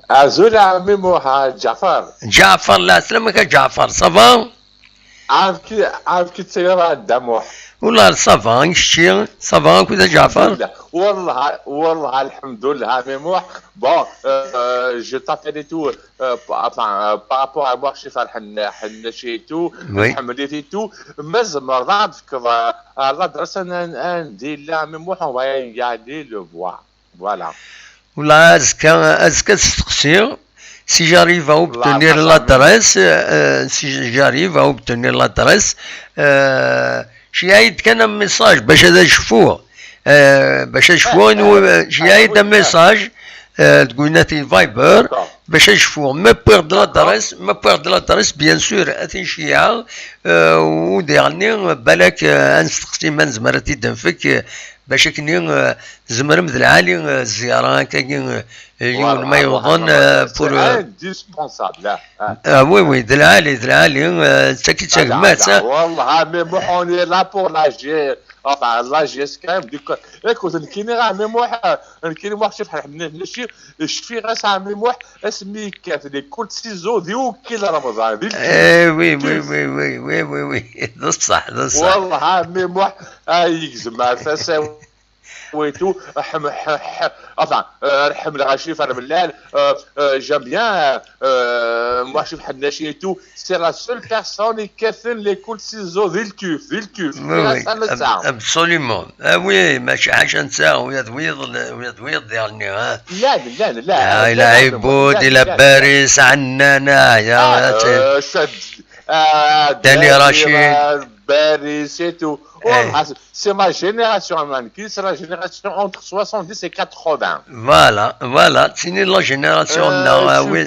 Azul a ɛemmi Muḥ, a Ǧaɛfar. Ǧaɛfar, lɛeslama-k a Ǧaɛfar, ça va? Ɛafki, ɛafki ttayra a Dda Muḥ. Ula ça va, i kečči? Ça va akk a Ǧaɛfar? Alhamdulillah. Wallah, wallah, alhamdulillah, a ɛemmi Muḥ. Bon, euh, je t'appelle et tout, euh, pa-, enfin, euh, par rapport à Muḥ Cif Ḥennac et tout, oui. Nḥemmel-it et tout, ma tzemreḍ ad d-tefkeḍ, euh, l'adresse n, n, n, di la, a ɛemmi Muḥ, on va y aller le voir. Voilà. Wala azekka, azekka ad steqsiɣ. Si j'arrive à obtenir l'adresse, euh, si j'arrive à obtenir l'adresse, euh, ceyyeɛ-iyi-d kan un message bac ad cfuɣ. Euh, bac ad cfuɣ, ceyyeɛ-iyi-d un message, euh, deg winati Viber, bac ad cfuɣ. Ma wwiɣ-d l'adresse, ma wwiɣ-d l'adresse, bien sûr, ad ten-ceyyeɛ, euh, u diɣenni, balak, euh, ad nesteqsi ma nezmer ad t-id-nfek, euh, bac akken, eh, tzemrem d lɛali, eh, zzyara akkagi, eh, yiwen ma yewḍen, eh, pour, eh, indispensable, ah, ah. Ah, oui, oui, d lɛali, d lɛali, eh, d tagi d tagmat, ah. Wallah, mais bon, on est là pour la G-, enfin, la G S K M, du coup, écoute, nekkini, a ɛemmi Muḥ, nekkini Muḥ Cif Ḥennac, cfiɣ-as a ɛemmi Muḥ, asmi yekkat les coups de ciseaux, di ukil Ramadan, di lkil. Eh, oui, oui, oui, d ṣṣeḥ, d ṣṣeḥ. Wallah, a ɛemmi Muḥ, ay yegzem ar tasa-w. Oui, tout. Enfin, euh, j'aime bien, euh, moi, je suis, c'est la seule personne qui fait l'écoute, c'est Zodilkuf, Dilkuf. Oui, oui, absolument. Ah oui, mačči ḥaca netta, wiyaḍ wiyaḍ wiyaḍ wiyaḍ diɣenni, ha? لا، لا، لا. Ah, il a Iboud, il a Baris, Annana, ya. Dani Rachid. Baris et tout. C'est ma génération, man. Qui c'est la génération entre soixante-dix et quatre-vingts? Voilà, voilà. C'est la génération, non, ah oui.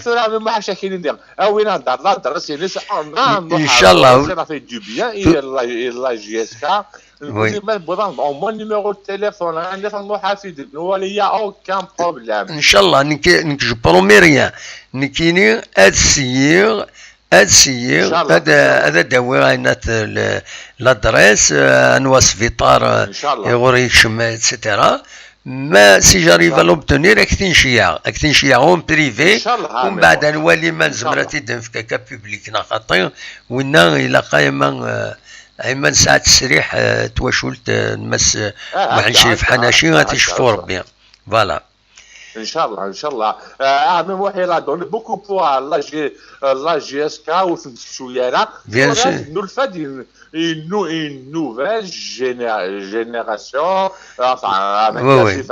Tura mi muḥac akini diɣ. Awi nehder la dresse inis. Inchallah. Ça fait du bien. Et la J S K. Oui. Ma tewwiḍ au moins numéro de téléphone, hein, il n'y a aucun problème. Inchallah, nekk, nekk, je promets rien. Nekkini ad syiɣ, ad syiɣ, ad, ad d-awiɣ aynat l'adresse, euh, anwa sbiṭar, euh, iɣur yekcem, et cetera. Ma si j'arrive à l'obtenir, ad k-t-in-ceyyeɛ, ad k-t-in-ceyyeɛ en privé, umbeɛd ad nwali ma nezmer ad t-id-nefk akka public neɣ xaṭi, winna ilaq ayma, euh, Ayma nesɛa ttesriḥ, euh, twacult, euh, n Mass, euh, Muḥend Crif Ḥanaci, ad t-icfu Rebbi. Voilà. Inchallah, inchallah. Euh, ah, mais moi, il a donné beaucoup pour, euh, la G, euh, la G S K, ou bien sûr. Une nouvelle génération, euh, enfin, avec la G S K,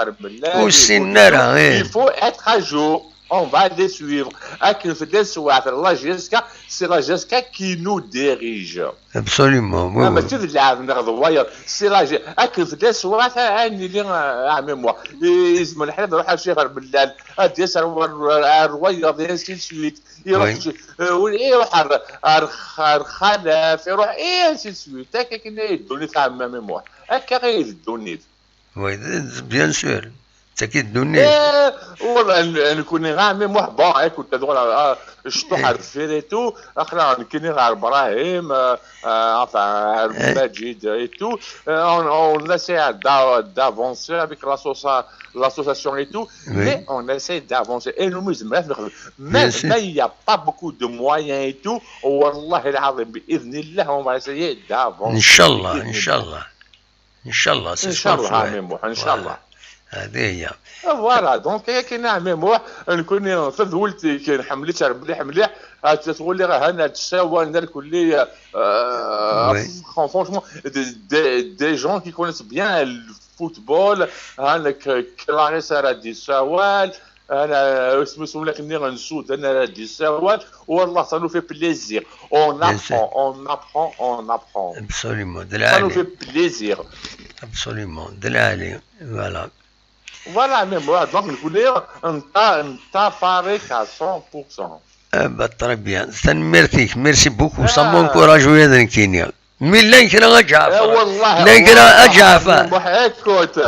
il faut être à jour. On va les suivre. Akken tella teswiɛt n la J S K, c'est la J S K qui nous dirige. Absolument, oui, oui. Mačči d lɛeb neɣ d wayeḍ, c'est la J S K. Akken tella teswiɛt, ad nili, euh, ɛemmi Muḥ. Yezmer lḥal ad nruḥ ar Ccix Rmellal, ad d-yas ar, ar, ar wayeḍ, et ainsi de suite. Iruḥ, euh, iruḥ ar, ar, ar Xalaf, iruḥ, et ainsi de suite. Akka akken i ddunit, ɛemmi Muḥ. Akka i d ddunit. Oui, bien sûr. Tagi d ddunit. Eh, والله, n-, nekkni, ah, mais moi, bon, écoute, ad uɣaleɣ, ah, cṭuḥ ar deffir et tout, aql-aɣ nekkni ɣer Brahim, euh, euh, enfin, ar Majid et tout, euh, on, on essaie d'a-, d'avancer avec l'associa-, l'association et tout, mais on essaie d'avancer. Et nous, même, même il n'y a pas beaucoup de moyens et tout, والله العظيم, بإذن الله, on va essayer d'avancer. Inchallah, inchallah. Inchallah, c'est ce qu'on souhaite. Inchallah, ɛemmi Muḥ, inchallah. Voilà. هذه هي. Voilà, donc, akken a ɛemmi Muḥ, nekkni tadwilt-ik nḥemmel-itt mliḥ mliḥ, ad tɣuli hana d-ssawalen irkelli, euh, franchement, des, des, des gens qui connaissent bien le football, hana Clarisse ara d-issawal, Ana, isem-is umlak-nni n Sudan ara d-yessawal. Wallah, ça nous fait plaisir. On apprend, on apprend, on apprend. Absolument. Ça nous fait plaisir. Absolument. D lɛali. Voilà. Voilà, mais moi, donc, nekkni nta-, ntafarik à cent pour cent. Ah, bah, très bien. Tanemmirt-ik. Merci beaucoup. Ça m'encourage, oui, ad nekkini. Mi llan kra a Ǧaɛfar. Eh, wallah, llan kra a Ǧaɛfar. Muḥ, écoute.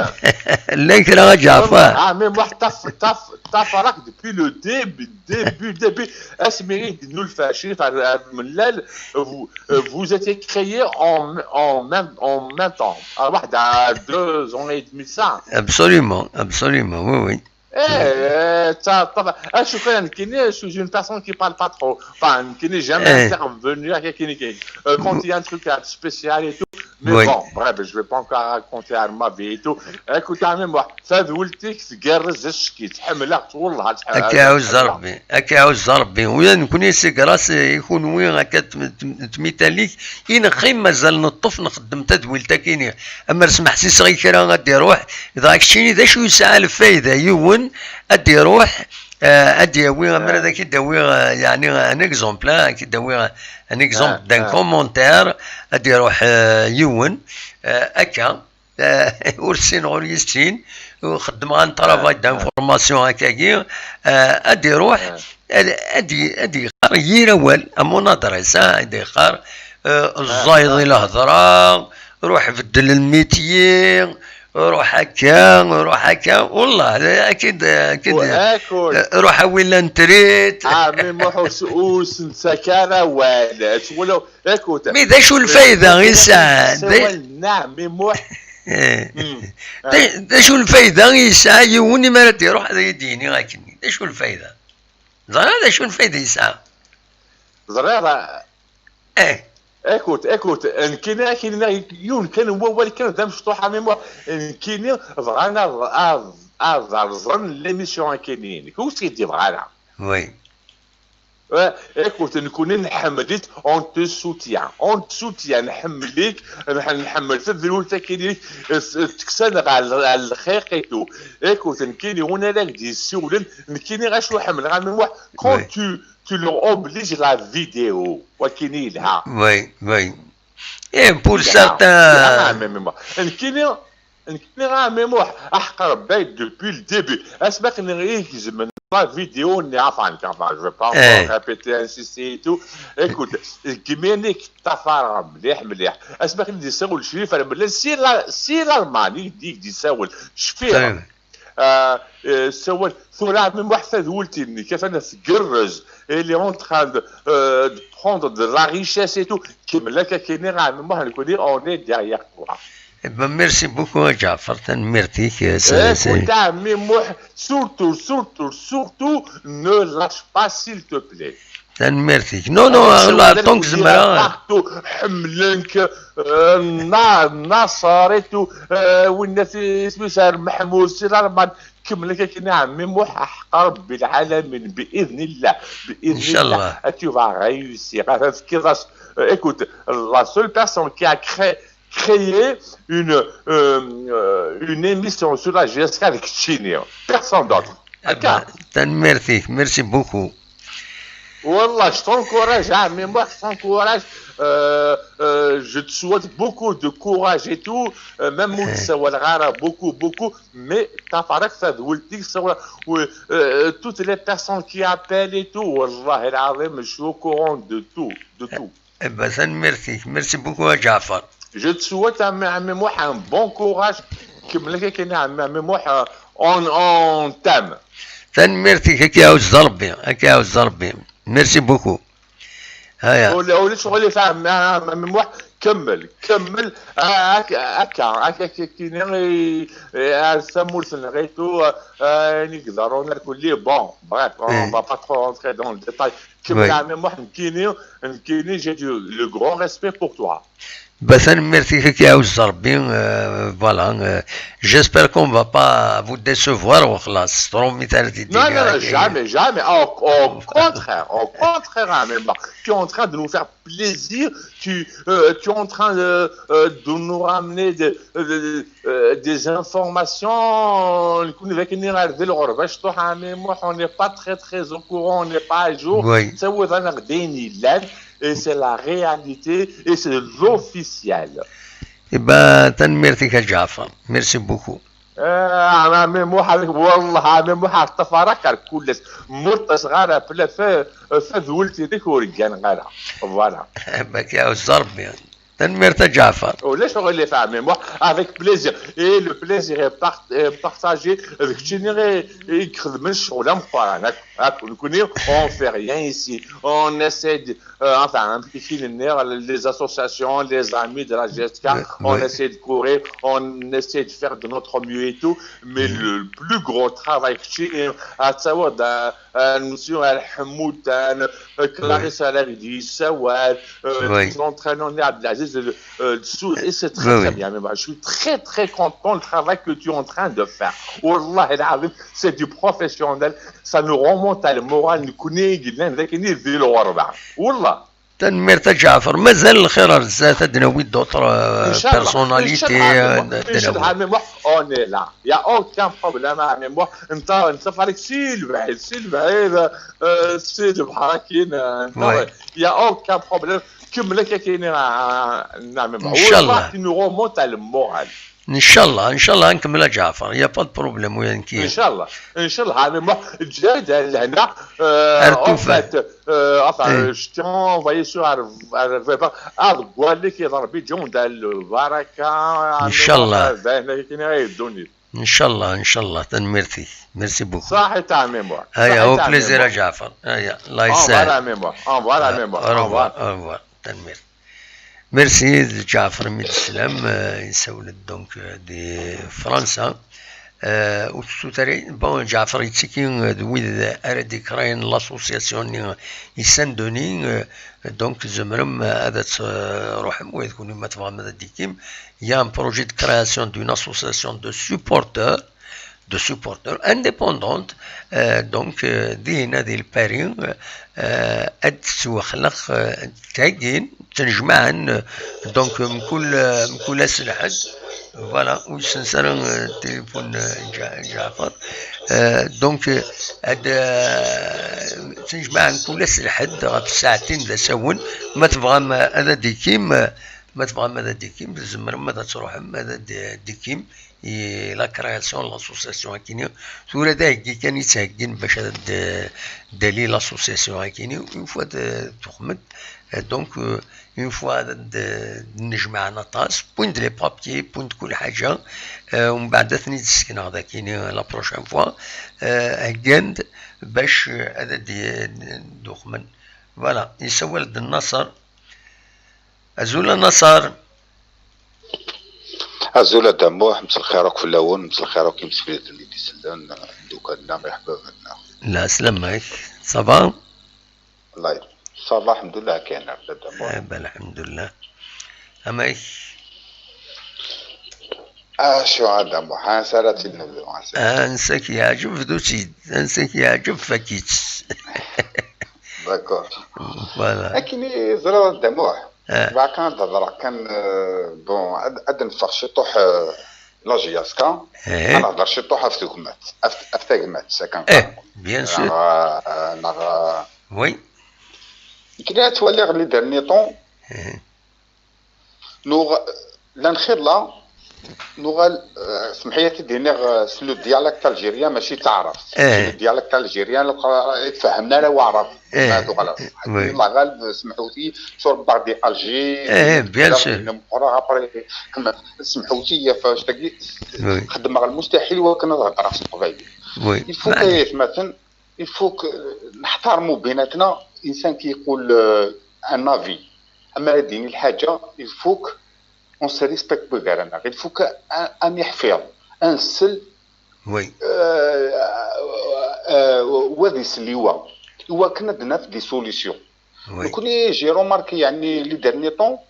Llan kra a Ǧaɛfar. Ah, mais moi, taf, taf, tafarak depuis le début, début, début. Asmi i d-nulfa Crif Rmellal, vous, euh, vous étiez créés en, en même, en même temps. À واحد, à deux ans et demi, ça. Absolument, absolument, oui, oui. Eh, ça, ça va. Ah, je suis, je suis une personne qui parle pas trop. Enfin, qui n'est jamais intervenu à quelqu'un. Euh, quand il y a un truc spécial et tout. Mais bon, bref, je vais pas encore raconter ma vie et tout. Écoute, même moi, ça, Ad k-iɛuzz Rebbi, ad k-iɛuzz Rebbi. Ula d nekkni, c'est grâce i kunwi akka tmitalik i neqqim mazal neṭṭef nxeddem tadwilt-akini. Amer smeḥsiseɣ i kra ad d-iruḥ, dɣa keččini d acu yesɛa lfayda yiwen ad d-iruḥ, eh, ad d-yawi, amer ad ak-id-awi, eh, yeɛni, un exemple, ah, ad k-id-awi un exemple d'un commentaire, ad d-iruḥ, eh, yiwen, eh, akka. Eh, ur ssineɣ, ur yessin, ur xeddmeɣ un travail d'information akkagi, eh, ad iruḥ, ad, ad i-, ad iɣer yir awal, à mon adresse, ah, ad iɣer, eh, ẓẓayeḍ i lhedra, ruḥ beddel lmityi, ruḥ akka, ruḥ akka, wallah, akid, akid, eh, ruḥ awi lantrit. Ah, mais moi, ur s-, ur s-nettak ara awal. Écoute, mais d acu lfayda i sɛan? Nɛam, mais moi, Eh. D-, d acu lfayda i yesɛa yiwen imi ara d-iruḥ ad yi-d-yini akken? D acu lfayda? Ẓriɣ d acu lfayda yesɛa. Ẓriɣ, eh. Écoute, écoute, nekkini ad k-iniɣ yiwen kan n wawal kan d amecṭuḥ a Ɛemmi Muḥ, nekkini bɣan ad, ad, ad rẓen l'émission akini-inek, ur s-yebɣa ara. Oui. Eh, écoute, nekkini nḥemmel-ik, on te soutient, on te soutient, nḥemmel-ik, nḥ-, nḥemmel tadrut akini-inek, s-, teksan ɣer, ɣer lxiq et tout. Écoute, nekkini win ara k-d-yessiwlen, nekkini acu ḥemmleɣ a Ɛemmi Muḥ, quand oui. tu, tu leur obliges la vidéo, wakini yelha. Oui, oui. Et pour certains. Ah, mais, mais, moi, nekkini, nekkini, ah, mais moi, ah, Rebbi, depuis le début. Asmi akken i gezmen la vidéo-nni, enfin, enfin, je vais pas encore eh. répéter, insister et tout. Écoute, kemmini ttafar mliḥ, mliḥ. Asmi akken i d-yessawel Crif Remlan, si la, si l'Allemagne, i d-, i d-yessawel, cfiɣ. Eh, eh, sawal, tura a Ɛemmi Muḥ tadwelt-nnek, atan tgerrez, elle est en train de, euh, de prendre de la richesse et tout. Kemmel akka kini a Ɛemmi Muḥ, nekkni, on est derrière toi. Eh ben, merci beaucoup, a Ǧaɛfeṛ, tanemmirt-ik, eh, c'est, eh, c'est écoute, a Ɛemmi Muḥ, surtout, surtout, surtout, ne lâche pas, s'il te plaît. Tanemmirt-ik. Non, non, la, tant que zemreɣ. Partout, ḥemmlen-k, euh, na-, Naṣer et tout, euh, winna fi-, isem-is ar Meḥmud, si l'Allemagne, kemmel akka kini a Ɛemmi Muḥ, aḥeqq Rebbi lɛalamin, bi idnillah, bi idnillah, inchallah. Tu vas réussir. Ad tefkiḍ-as, euh, écoute, la seule personne qui a créé, créé une, euh, euh, une émission sur la G S K avec Chini. Personne d'autre. Eh ben, tanemmirt-ik, merci beaucoup. Wallah, je t'encourage, a Ɛemmi Muḥ, je t'encourage. Euh, euh, je te souhaite beaucoup de courage et tout. Euh, même ur tessawaleɣ ara beaucoup, beaucoup, mais ttafar-ak tadwelt-ik, sawal, oui, euh, toutes les personnes qui appellent et tout. Wallah, العظيم, je suis au courant de tout, de tout. Eh ben, tanemmirt-ik. Merci beaucoup, a Ǧaɛfeṛ. Je te souhaite, a Ɛemmi, a Ɛemmi Muḥ, un bon courage. Kemmel akka kini a Ɛemmi, a Ɛemmi Muḥ, euh, on, on t'aime. Tanemmirt-ik, ad k-iɛuzz Rebbi, ad k-iɛuzz Rebbi. Merci beaucoup. Aya. Ula, ulac ɣilif a Ɛemmi, a Ɛemmi Muḥ, kemmel, kemmel, a-, ak-, akka, akka, akka, kini, eh, eh, ar tamurt-nneɣ et tout, euh, ayen i iḍerrun irkelli, bon, bref, on va pas trop rentrer dans le détail. Kemmel a Ɛemmi Muḥ, nekkini, nekkini, j'ai du, le grand respect pour toi. Bah, tanemmirt-ik, ad k-iɛuzz Rebbi, euh, voilà, euh, j'espère qu'on va pas vous décevoir, وخلاص, تروميت على تيدي. Non, non, non, jamais, jamais. Au, au contraire, au contraire, a Ɛemmi Muḥ, tu es en train de nous faire plaisir, tu, euh, tu es en train de, euh, de nous ramener de, de, euh, des informations, nekkni d akken ar di lɣerba, cṭuḥ a Ɛemmi Muḥ, on n'est pas très, très au courant, on n'est pas à jour. Oui. Ttawiḍ-aneɣ-d ayen yellan, et c'est la réalité, et c'est l'officiel. Eh ben, tanemmirt-ik a Ǧaɛfeṛ. Merci beaucoup. Eh, a Ɛemmi Muḥ, a Ɛemmi Muḥ, ar ṭṭafar-ak ar kullec. Murtas ɣara pla fa, fa dwelt-inek ur gganeɣ ara. Voilà. Bah, ad k-iɛuzz Rebbi. Tanemmirt a Ǧaɛfeṛ. Ulac ɣilif a Ɛemmi Muḥ, avec plaisir. Et le plaisir est part-, est partagé avec keččini i, i ixedmen ccɣel ameqqran. Ak-, ak-, nekkni, on fait rien ici. On essaie de, euh, enfin, amek i k-nniɣ, les associations, les amis de la G S K, on essaie de courir, on essaie de faire de notre mieux et tout. Mais le plus gros travail, keččini, ad tawiḍ, euh, euh, monsieur Al Hamoud, euh, Clarisse Alaridi, Sawad, euh, les entraîneurs, Abdelaziz, euh, euh, dessous, et c'est très, très bien. Mais moi, je suis très, très content le travail que tu es en train de faire. Wallah, c'est du professionnel. Ça nous remonte à le moral. Nekkni i yellan d akken i di lɣerba. Wallah. Tanemmirt a Ǧaɛfeṛ. Mazal lxir ar zdat, ad d-nawi d'autres, euh, personnalités, euh, ad d-nawi. Inchallah, a Ɛemmi Muḥ, on est là. Il y a aucun problème, a Ɛemmi Muḥ. Netta, netta farik si lebɛid, si lebɛid, euh, si lebḥer akkin, euh, netta, il y a aucun problème. Kemmel akka kini, a Ɛemmi Muḥ. Inchallah. Wallah, tu nous remontes à le moral. Inchallah, inchallah, ad nkemmel a Ǧaɛfeṛ. Il y a pas de problème, oui, nekki. Inchallah, inchallah, a Ɛemmi Muḥ, ǧǧa-d lehna, euh, en fait, euh, enfin, je t'ai envoyé sur ar-, ar-, ar-, ad gwalik i Ṛebbi ǧunda lbaraka, a Ɛemmi Muḥ, inchallah. Inchallah, inchallah, tanemmirt-ik. Merci beaucoup. Saḥit a Ɛemmi Muḥ. Aya, au plaisir a Ǧaɛfeṛ. Aya, Allah yessahel. Au revoir a Ɛemmi Muḥ. Au revoir a Ɛemmi Muḥ. Au revoir, au revoir. Tanemmirt. Merci, d Ǧaɛfeṛ mi d-teslam, euh, yessawel-d donc, euh, di Fransa. Euh, ur tettut ara, bon, Ǧaɛfeṛ yettiki, euh, d wid ara d-ikrayen l'association-nni i Saint-Denis, euh, Donc, tzemrem ad tṛuḥem, wa d kunwi ma tebɣam ad d-tikim. Il y a un projet de création d'une association de supporters, de supporters indépendante. Euh, donc, euh, dihin ad il Paris, euh, ad tettwaxleq, euh, tagin, ttnejmaɛen, euh, donc, mkul, mkul ass lḥedd. Voilà, ur yessens ara, euh, tilifun, euh, Ǧa-, Ǧaɛfar. Euh, donc, euh, ad, euh, ttnejmaɛen kul ass lḥedd ɣef ssaɛtin d asawen. Ma tebɣam, euh, ad d-tikim, euh, ma tebɣam ad d-tikim, tzemrem ad tṛuḥem ad d-tikim i la création n l'association akini. Tura d aheggi kan i ttheggin bac ad d-, d-tali l'association akini. Une fois d-, tuxmet, euh, donc, euh, une fois d-, d-, d-nnejmaɛen aṭas, wwin-d les papiers, wwin-d kul ḥaǧa, euh, umbeɛd ad ten-id-ssekneɣ dakini la prochaine fois, euh, heggan-d bac, euh, ad d-, d-uxmen. Voilà, yessawal-d Nnaṣer. Azul a Nnaṣer. Azul a Dda Muḥ, mselxir akk fell-awen, mselxir akk imsefliden i d-isellen, imeddukal-nneɣ, iḥbaben-nneɣ. Lɛeslama-k, ça va? Allah yef-, ça va, alḥemdulillah, kan a Dda Muḥ. Eh ben, alḥemdulillah. Amek? Acu a Dda Muḥ, ansa ara tt-id-nebdu, ansa? Ansa k-yeɛǧeb, bdu-tt-id. Ansa k-yeɛǧeb, fakk-itt. D'accord. Voilà. Akken i ẓriɣ a Dda Muḥ. Eh. Bɣiɣ kan ad d-hedreɣ kan, euh, bon, ad, ad neffeɣ ciṭuḥ, euh, la J S K. Eh. Ad nehder ciṭuḥ ɣef tugmat, ɣef, ɣef tagmat, sakan. Eh, bien sûr. Neɣ, euh, neɣ, euh, oui. Nekni ad twaliɣ les derniers temps. Eh. Nuɣ-, llan xiḍla, nuɣal, eh, semḥ-iyi ad t-id-iniɣ, eh, s le dialecte algérien, mačči d taɛrabt. Eh. Le dialecte algérien, ur yettfehhem ara waɛrab. Eh. Ma tuɣal, eh, oui. Allah ɣaleb, semḥut-iyi, ttṛebbaɣ di Alger, eh, bien sûr. Meqqreɣ, après, kem-, semḥut-iyi ɣef wannect-agi, oui, xeddmeɣ lmustaḥil wakken ad hedreɣ s teqbaylit. Oui. Il faut que, aytmaten, il faut que, eh, neḥtarmu binatna, insan ki yeqqul, eh, un avis. Ammer ad d-yini lḥaǧa, il faut que on se respecte gar-aneɣ. Il faut que ad, ad neḥfiḍ, ad nsel, oui, euh, euh, wa ad isel i wa, i wakken ad naf des solutions. Oui. Nekkni, j'ai remarqué, yeɛni, les derniers temps,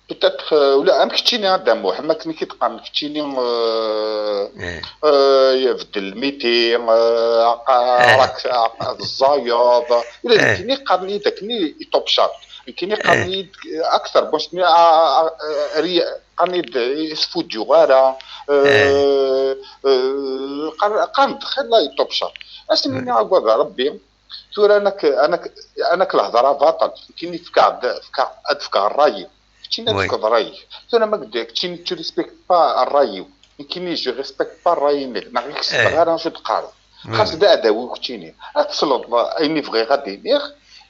peut-être, euh, ula am keččini a Dda Muḥ, am akken i k-id-qqaren keččini, euh, eh, euh, beddel lmiti, euh, aqa-, eh, rak-, aq-, ẓẓayeḍ. Ula d, eh, nekkini qqaren-iyi-d akken i, i Top Chart. Nekkini qqaren-iyi-d, eh, akter, bon, qqaren-iyi-d isfuǧǧuɣ ara, eh, eh, qqaren-d xilla i Top Chart. Asmi, eh, nniɣ agad Rebbi, tura anak, anak, anak lehḍra baṭel, nekkini fkeɣ-d, fkeɣ, ad fkeɣ ṛṛay-iw. Keččini ad, oui, tefkeḍ ṛṛay-ik. Tura ma gdek, keččini tu respectes pas ṛṛay-iw. Nekkini je respecte pas ṛṛay-inek. Neɣ ur k-selleɣ, eh, ara acu d-qqareɣ. Oui. Xas d aɛdaw-iw keččini. Ad tesleḍ ayen i bɣiɣ ad d-iniɣ.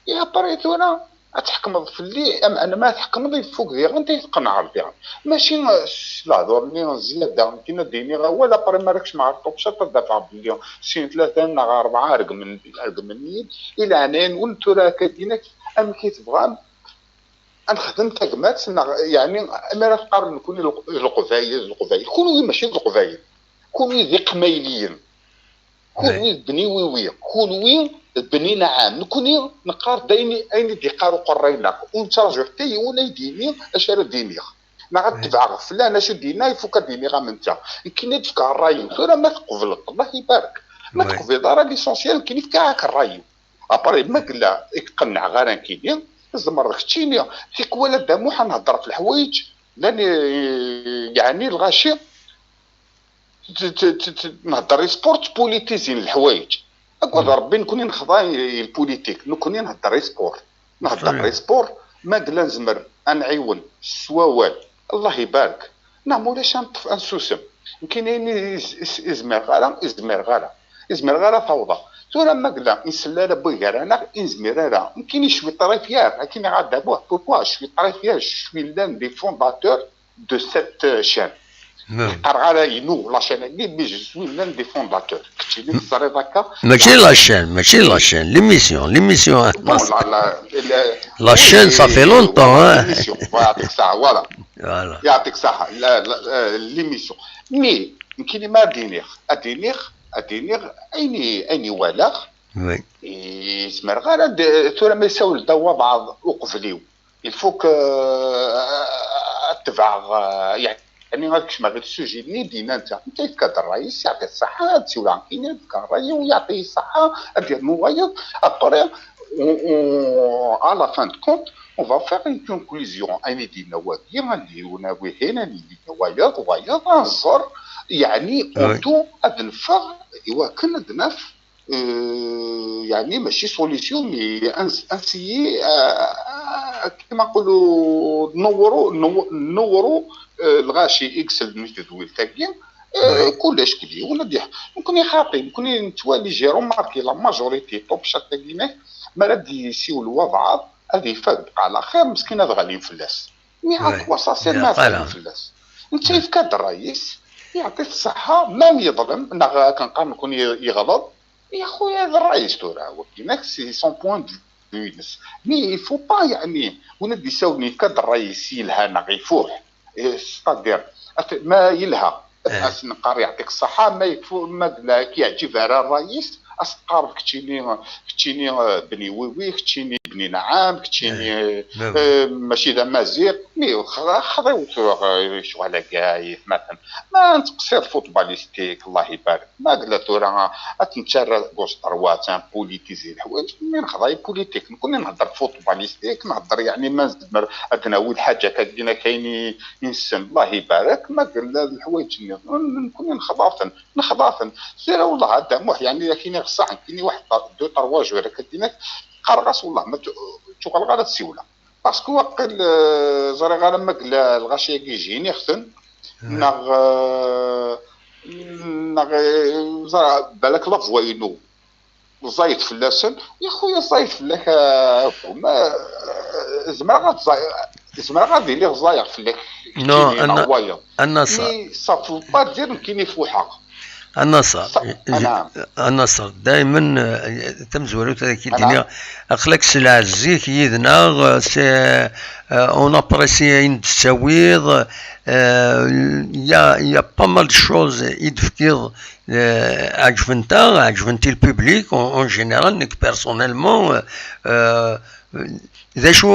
Et après tura, ad tḥekmeḍ fell-i, am, am ma tḥekmeḍ ifuk diɣen, anta i tqenɛeḍ diɣen. Mačči, eh, s lehdur-nni n zzyada, nekkini ad d-iniɣ awal, après ma ara kecmeɣ ɣer Top Chart, ad d-afeɣ belli sin, tlata neɣ rebɛa regmen, regmen-iyi-d, i leɛnaya-nwen tura akka d-inak, amek i tebɣam, ad nexdem tagmat, neɣ, yeɛni, mi ara teqqarem nekkni leq-, leqbayel, leqbayel, kunwi mačči d leqbayel, kunwi d iqmayliyen. Kunwi d bni wiwi, kunwi d bni nɛam. Nekkni neqqar-d ayen, ayen i d-yeqqar uqerray-nneɣ. Ur nettraǧu ḥetta yiwen ay d-yini acu ara d-iniɣ. Neɣ ad tebɛeɣ flan acu d-yenna, ifuk ad d-iniɣ am netta. Nekkini ad d-fkeɣ ṛṛay-iw. Tura ma tqebleḍ, Allah ibarek. Ma teqbileḍ ara, l'essentiel nekkini fkiɣ-ak ṛṛay-iw. Après, ma yella i k-qennɛeɣ ara nekkini, tzemreḍ keččini. Tikwal a Dda Muḥ ad nhedder ɣef leḥwayeǧ, llan, eh, yeɛni lɣaci, t-, t-, t-, t-, nhedder i sport, tpolitizin leḥwayeǧ. Agad Rebbi, nekkni nexḍa i, i lpolitik, nekkni nhedder i sport. Nhedder i sport, ma yella nezmer ad nɛiwen s wawal, Allah ibarek. Neɣ ma ulac ad neṭṭef, ad nsusem. Nekkini ayen i, i, i, i zmireɣ ara, i zmireɣ ara. I zmireɣ ara tawḍeɣ. Tura ma yella ur nsell ara n wid gar-aneɣ, ur nezmir ara. Nekkini je suis très fier, akken i ɣ-ad d-abuh, pourquoi je suis très fier, je suis l'un des fondateurs de cette, euh, chaîne. Ur qqareɣ ara inu la chaîne-agi, mais je suis l'un des fondateurs. Keččini teẓriḍ akka. Mačči la chaîne, mačči la chaîne, l'émission, l'émission. Bon, la, la, la, la chaîne, oui, ça fait longtemps, hein. L'émission, voilà, يعطيك الصحة, voilà. Voilà. يعطيك الصحة. La, la, euh, l'émission. Mais, nekkini ma ad d-iniɣ, ad d-iniɣ, ad d-iniɣ, ayen i, ayen i walaɣ, Oui. I zemreɣ ara d-, tura ma yessawel-d wabeɛḍ uqbel-iw, il faut que, euh, ad tebɛeɣ, euh, yeɛni ad kecmeɣ di sujet-nni i d-yenna netta. Netta yefka-d ṛṛay-is, yeɛṭi ṣṣeḥḥa, ad siwleɣ nekkini, ad fkeɣ ṛṛay-iw, yeɛṭi ṣṣeḥḥa, ad yernu wayeḍ. Après, on, on, à la fin de compte, on va faire une conclusion. Ayen i d-yenna wagi, ad d-yini wihin, ayen i d-yenna wayeḍ, wayeḍ, ad nẓer, yeɛni, en tout, ad neffeɣ i wakken ad naf, euh, yeɛni mačči solution, mais ad ns-, ad nsiyi, euh, kima nqulu, newwru, new-, newwru, euh, lɣaci i yesselden i tedwilt-agi, euh, kullec deg yiwen ad yeḥ-, nekkni xaṭi, nekkni nettwali, j'ai remarqué la majorité, top chat-agi-inek, mi ara d-yessiwel wabɛaḍ, ad ifak deg alaxir, meskin ad ɣalin fell-as. Mi ad twasaṣil, ma ad ɣalin fell-as. Netta yefka-d ṛṛay-is, yeɛṭi-t ṣṣeḥḥa, ma yeḍlem, neɣ akken qqaren nekkni yeɣleḍ, ya xuya, d ṛṛay-is tura, wagi, c'est son point de vue-ines. Mais il faut pas, yeɛni, win ad d-isawlen yefka-d ṛṛay-is yelha neɣ ifuḥ, eh, c'est-à-dire, at-, ma yelha, ad as-neqqar yeɛṭik ṣṣeḥḥa, ma yekfu, ma d la, k-yeɛǧib ara ṛṛay-is, ad as-teqqareḍ keččini, keččini, eh, bni wiwi, keččini bni nɛam, keččini, eh, mačči d amaziɣ, mi xḍ-, xḍiw tura, eh, ccɣel-agi, ayetmaten. Ma nettqeṣṣir footballistique, Allah ibarek. Ma yella tura ad t-nettarra deg uẓeṭṭerwa, ad politizi lḥwayeǧ, mi nexḍa i politique. Nekkni nhedder footballistique, nhedder yeɛni ma nezmer ad d-nawi lḥaǧa akka, ayen i, i nessen, Allah ibarek. Ma yella d lḥwayeǧ nniḍen, nekkni nexḍa-ten, nexḍa-ten. Tura wallah, Adda Muḥ, yeɛni akken i ɣseɣ, nekkini waḥed, deux, trois jours akka, qqareɣ-as, wallah, ma tu-, tuɣaleɣ ara tsiwleɣ. Parce que waqil, euh, ẓriɣ ara ma yella lɣaci-agi jiniɣ-ten, neɣ, euh, neɣ, euh, ẓra-, balak la voix-inu ẓẓayet fell-asen. Ya xuya, ẓẓayet fell-ak, euh, ma, euh, zemreɣ ad ẓay-, zemreɣ ad iliɣ ẓẓayeɣ fell-ak, keččini neɣ wayeḍ. Mais ça veut pas dire nekkini fuḥeɣ. A Naṣer, a Naṣer, daymen, eh, tamezwarut ad ak-id-iniɣ, aql-ak s lɛezz-ik yid-neɣ, eh, c'est, eh, on apprécie ayen d-tettawiḍ, eh, il y a, il y a pas mal de choses i d-tefkiḍ, eh, ɛeǧbent-aɣ, ɛeǧbent i le public, en, en général, nekk personnellement, eh, eh, d acu,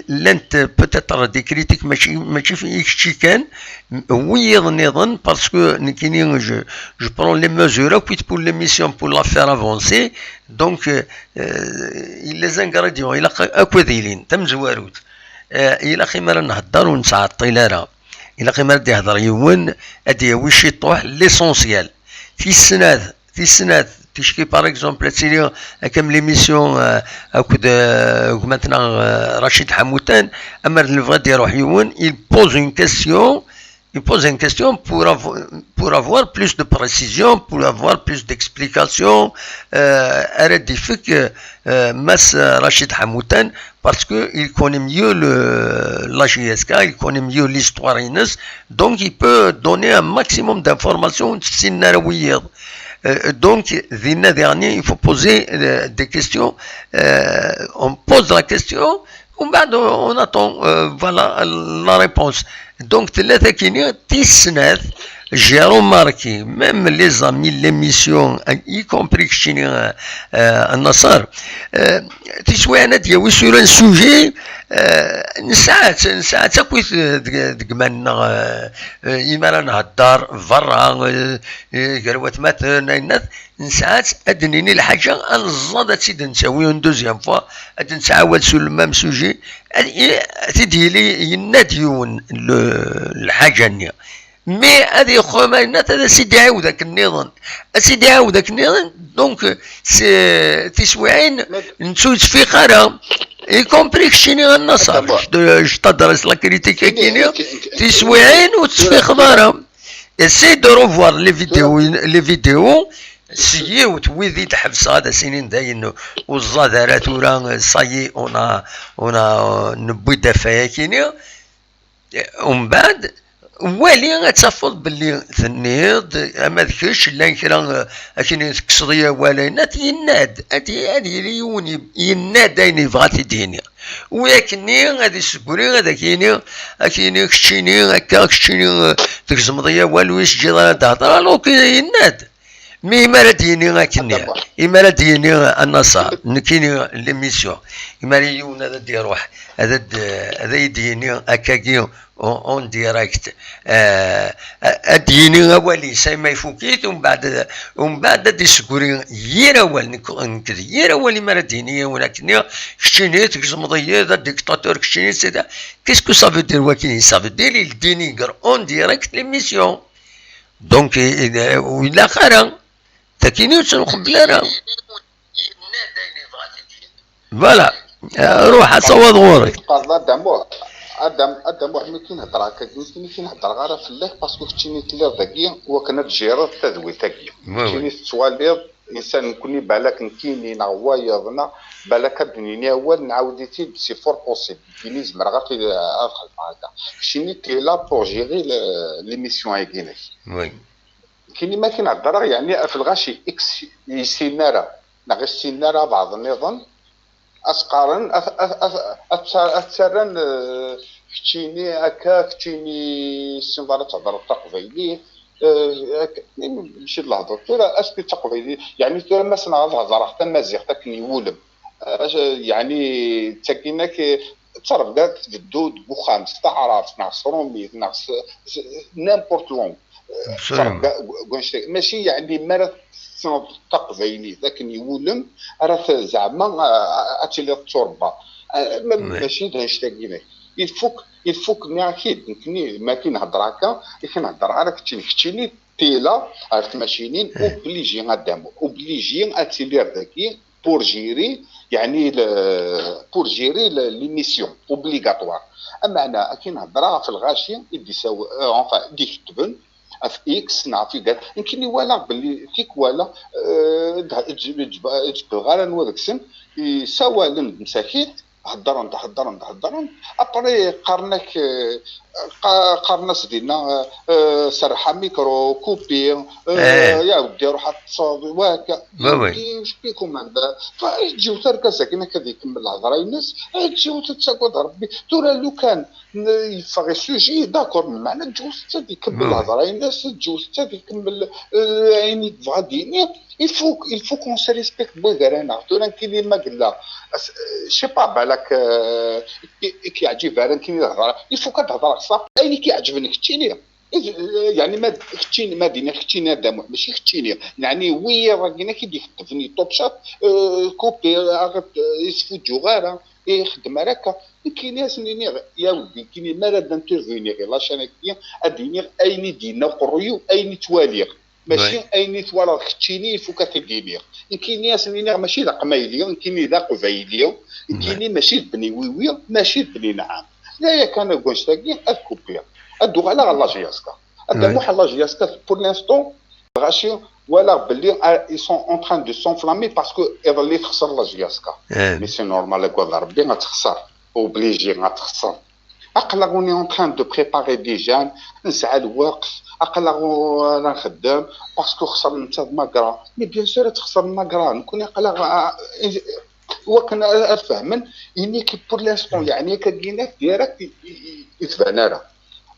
llant peut-être des critiques, mačči, mačči f-, i kečči kan, wiyiḍ nniḍen, parce que nekkini, je, je prends les mesures akk pour l'émission, pour la faire avancer, donc, euh, euh, les ingrédients, ilaq akk ad ilin, tamezwarut. Euh, ilaq imi ara nhedder ur nettɛeṭṭil ara. Ilaq imi ara d-ihder yiwen, ad d-yawi ciṭuḥ, l'essentiel. Tis snat, tis snat, ticki, par exemple, ad tili akka am l'émission, euh, akked, euh, gma-tneɣ, euh, Rachid Ḥamutan, amer d nebɣa ad d-iruḥ yiwen, il pose une question, il pose une question pour avo-, pour avoir plus de précision, pour avoir plus d'explication, euh, ara d-ifek, euh, Mass Rachid Ḥamutan, parce qu'il connaît mieux le, la J S K, il connaît mieux l'histoire-ines, donc il peut donner un maximum d'informations ur tt-ssinen ara wiyiḍ. Euh, donc, dinna diɣen, il faut poser, euh, des questions. Euh, on pose la question, umbeɛd on, on attend, euh, voilà, la réponse. Donc, tella takini, tis snat, j'ai remarqué, même les amis de l'émission, y compris keččini, euh, euh, a Naṣer, euh, tiswiɛin ad d-yawi sur un sujet, euh, nesɛa-tt, nesɛa-tt akkit, euh, deg, deg iman-nneɣ, euh, euh, imi ara nhedder berra, euh, euh, gar watmaten, ayennat, nesɛa-tt, ad d-nini lḥaǧa, ad neẓẓad ad tt-id-ntawi une deuxième fois, ad nettɛawad sur le même sujet, ad, i, ad t-id-yili yenna-d yiwen le, lḥaǧa-nni. Mais ad yexxum ayennat, ad as-id-iɛiwed akken nniḍen. Ad as-id-iɛiwed akken nniḍen, donc, c'est, tiswiɛin, nettu yettfiq ara. Y compris keččini a Naṣer, je te, je t'adresse la critique akini, tiswiɛin ur tettfiqeḍ ara. Essaye de revoir les vidéos, les vidéos, s yiwet wid i d-ḥebseɣ ad as-inin dayen ur ẓẓad ara tura, ça y est, on a, on a, newwi-d afay akini. Umbeɛd, wali ad tafeḍ belli tenniḍ, ama d kečč, llan kra, eh, akken tekkseḍ-iyi awal, ayen ad yenna-d, ad y-, ad yili yiwen y-, yenna-d ayen yebɣa ad t-id-yini. Wi akkenni ad isegri, ad ak-yini, ad ak-yini keččini akka, keččini, eh, tgezmeḍ-iyi awal, ur yi-teǧǧiḍ ara ad d-hedreɣ, alors que yenna-d. Mi imi ara d-yini akkenni, imi ara d-yini a Naṣer, nekkini l'émission, imi ara yiwen ad d-iruḥ, ad d-, ad yi-d-yini akkagi en, en direct, eh, a-, ad d-yini awal-is, ay ma ifuk-it, umbeɛd, umbeɛd ad d-isegri yir awal, nekk, nekk d yir awal imi ara d-yini yiwen akkenni, keččini tgezmeḍ-iyi d adiktatur, keččini c'est ça. Qu'est-ce que ça veut dire wakini? Ça veut dire il dénigre en direct l'émission. Donc, i-, i-, ur ilaq ara. Takini ur tt-nqebbel ara. Voilà. Eh, ruḥ, ad tawaḍ ɣur-k. Teqqareḍ Adamu, Adam, Adamu, mi k-inhedder akka, mi k-inhedder ara fell-ak, parce que keččini telliḍ dagi, wakken ad tjireḍ tadwilt-agi. Oui, oui. Keččini tettwaliḍ insan, nekkni balak nekkini neɣ wayeḍ, neɣ balak ad d-nini awal, nɛawed-it-id, c'est fort possible. Nekkini zemreɣ ad t-, ad xedmeɣ akka. Keččini t'es là pour gérer le-, l'émission-agi-inek. Oui. Kini ma k-in-heddreɣ, yeɛni ɣef lɣaci i k-, yessinen ara, neɣ ur ssinen ara baɛḍ nniḍen, ad s-qqaren, ad, ad, ad, ad tt-, ad ttarran, eh, keččini akka, keččini ur tessineḍ ara ad thedreḍ taqbaylit, eh, akka, mačči d lehdur. Tura, est-ce que d taqbaylit, yeɛni tura ma ssneɣ ad hedreɣ tamaziɣt akken iwulem, eh, yeɛni d tagi-inek, eh, d ttrebga tbeddu deg uxxam, s taɛrabt, neɣ s trumit, neɣ s, s n'importe langue. Absolument. Ttrebga deg, deg wanect-a. Mačči yeɛni mi ara tessneḍ taqbaylit akken iwulem, ara t-, zeɛma, ah, ad tiliḍ d tturebba. Ah, ma-, oui, mačči d annect-agi-inek. Il faut que, il faut que nniɣ-ak-id, nekkni, ma k-in-heddreɣ akka, i k-in-heddreɣ ara keččini, keččini, t'es là, ar tmacinin, eh, obligé ad d-am-, obligé ad tiliḍ dagi, pour gérer, yeɛni le-, pour gérer le-, l'émission obligatoire. Ameɛna, akken hedreɣ ɣef lɣaci i d-isaw-, euh, enfin, i d-ikettben ɣef X neɣ ɣef Y, nekkini walaɣ belli tikwal, euh, d-, ǧ-, ǧ-, ǧebdeɣ ara anwa deg-sen, ssawalen-d msakit, heddren-d, heddren-d, heddren-d, après qqaren-ak, euh, qa-, qqaren-as dinna, euh, serreḥ amikru, kupi, euh, eh, ya weddi, ruḥ ad teṭṭseḍ, waka. Oui, oui. Yeɛni, je peux commander. Fa, ǧǧiwet argaz-agi ad ikemmel lehḍra-ines, ǧǧiwet, ad tagad Rebbi. Tura lukan n-, yeffeɣ isuji, d'accord, meɛna ǧǧiwet ad ikemmel, oui, oui, lehḍra-ines, ǧǧiwet ad ikemmel, euh, ayen i yebɣa ad d-yini. Il faut, il faut qu'on se respecte, bwa gar-aneɣ. Tura nekkini ma yella, as-, euh, je sais pas, balak, euh, i, i k-yeɛǧib ara nekkini lehḍra. Il faut ad hedreɣ ṣṣaf, ayen i k-yeɛǧben keččini. Yeɛni ma d-, keččini, ma d-iniɣ keččini a Dda Muḥ, mačči keččini. Yeɛni wiyiḍ-agi-inek i d-ikettben i Top Shot, euh, kupi, euh, aɣ-, euh, isfuǧǧuɣ ara, ixeddem ara akka. Nekkini ad sen-iniɣ, ya Rebbi, nekkini mi ara d-interveniɣ i la chaîne-agi, ad d-iniɣ ayen i d-yenna uqerruy-iw, ayen i ttwaliɣ. Mačči, ouais, ayen i twalaḍ keččini, il faut ad t-id-iniɣ. Nekkini ad sen-iniɣ mačči d aqmayli, nekkini d aqbayli, nekkini, ouais, mačči d bni wiwi, mačči d bni nɛam. D aya kan, deg wanect-agi ad kupiɣ. Ad d-uɣaleɣ ɣer la J S K. Ad, ouais, d-aruḥ ɣer la J S K, pour l'instant, lɣaci walaɣ belli, ah, ils sont en train de s'enflammer parce que iḍelli texṣer la J S K. Eh. Mais c'est normal, agad Rebbi ad texṣer. Obligé ad texṣer. Aql-aɣ, on est en train de préparer des jeunes, nesɛa lweqt, aql-aɣ ara nxeddem, parce que xesren netta d Magra. Mais bien sûr ad texser Magra, nekkni aql-aɣ, ah, ah, wakken ad, ad fehmen, ini ki pour l'instant, yeɛni akka-agi-inek direct i, i, i, i tban ara.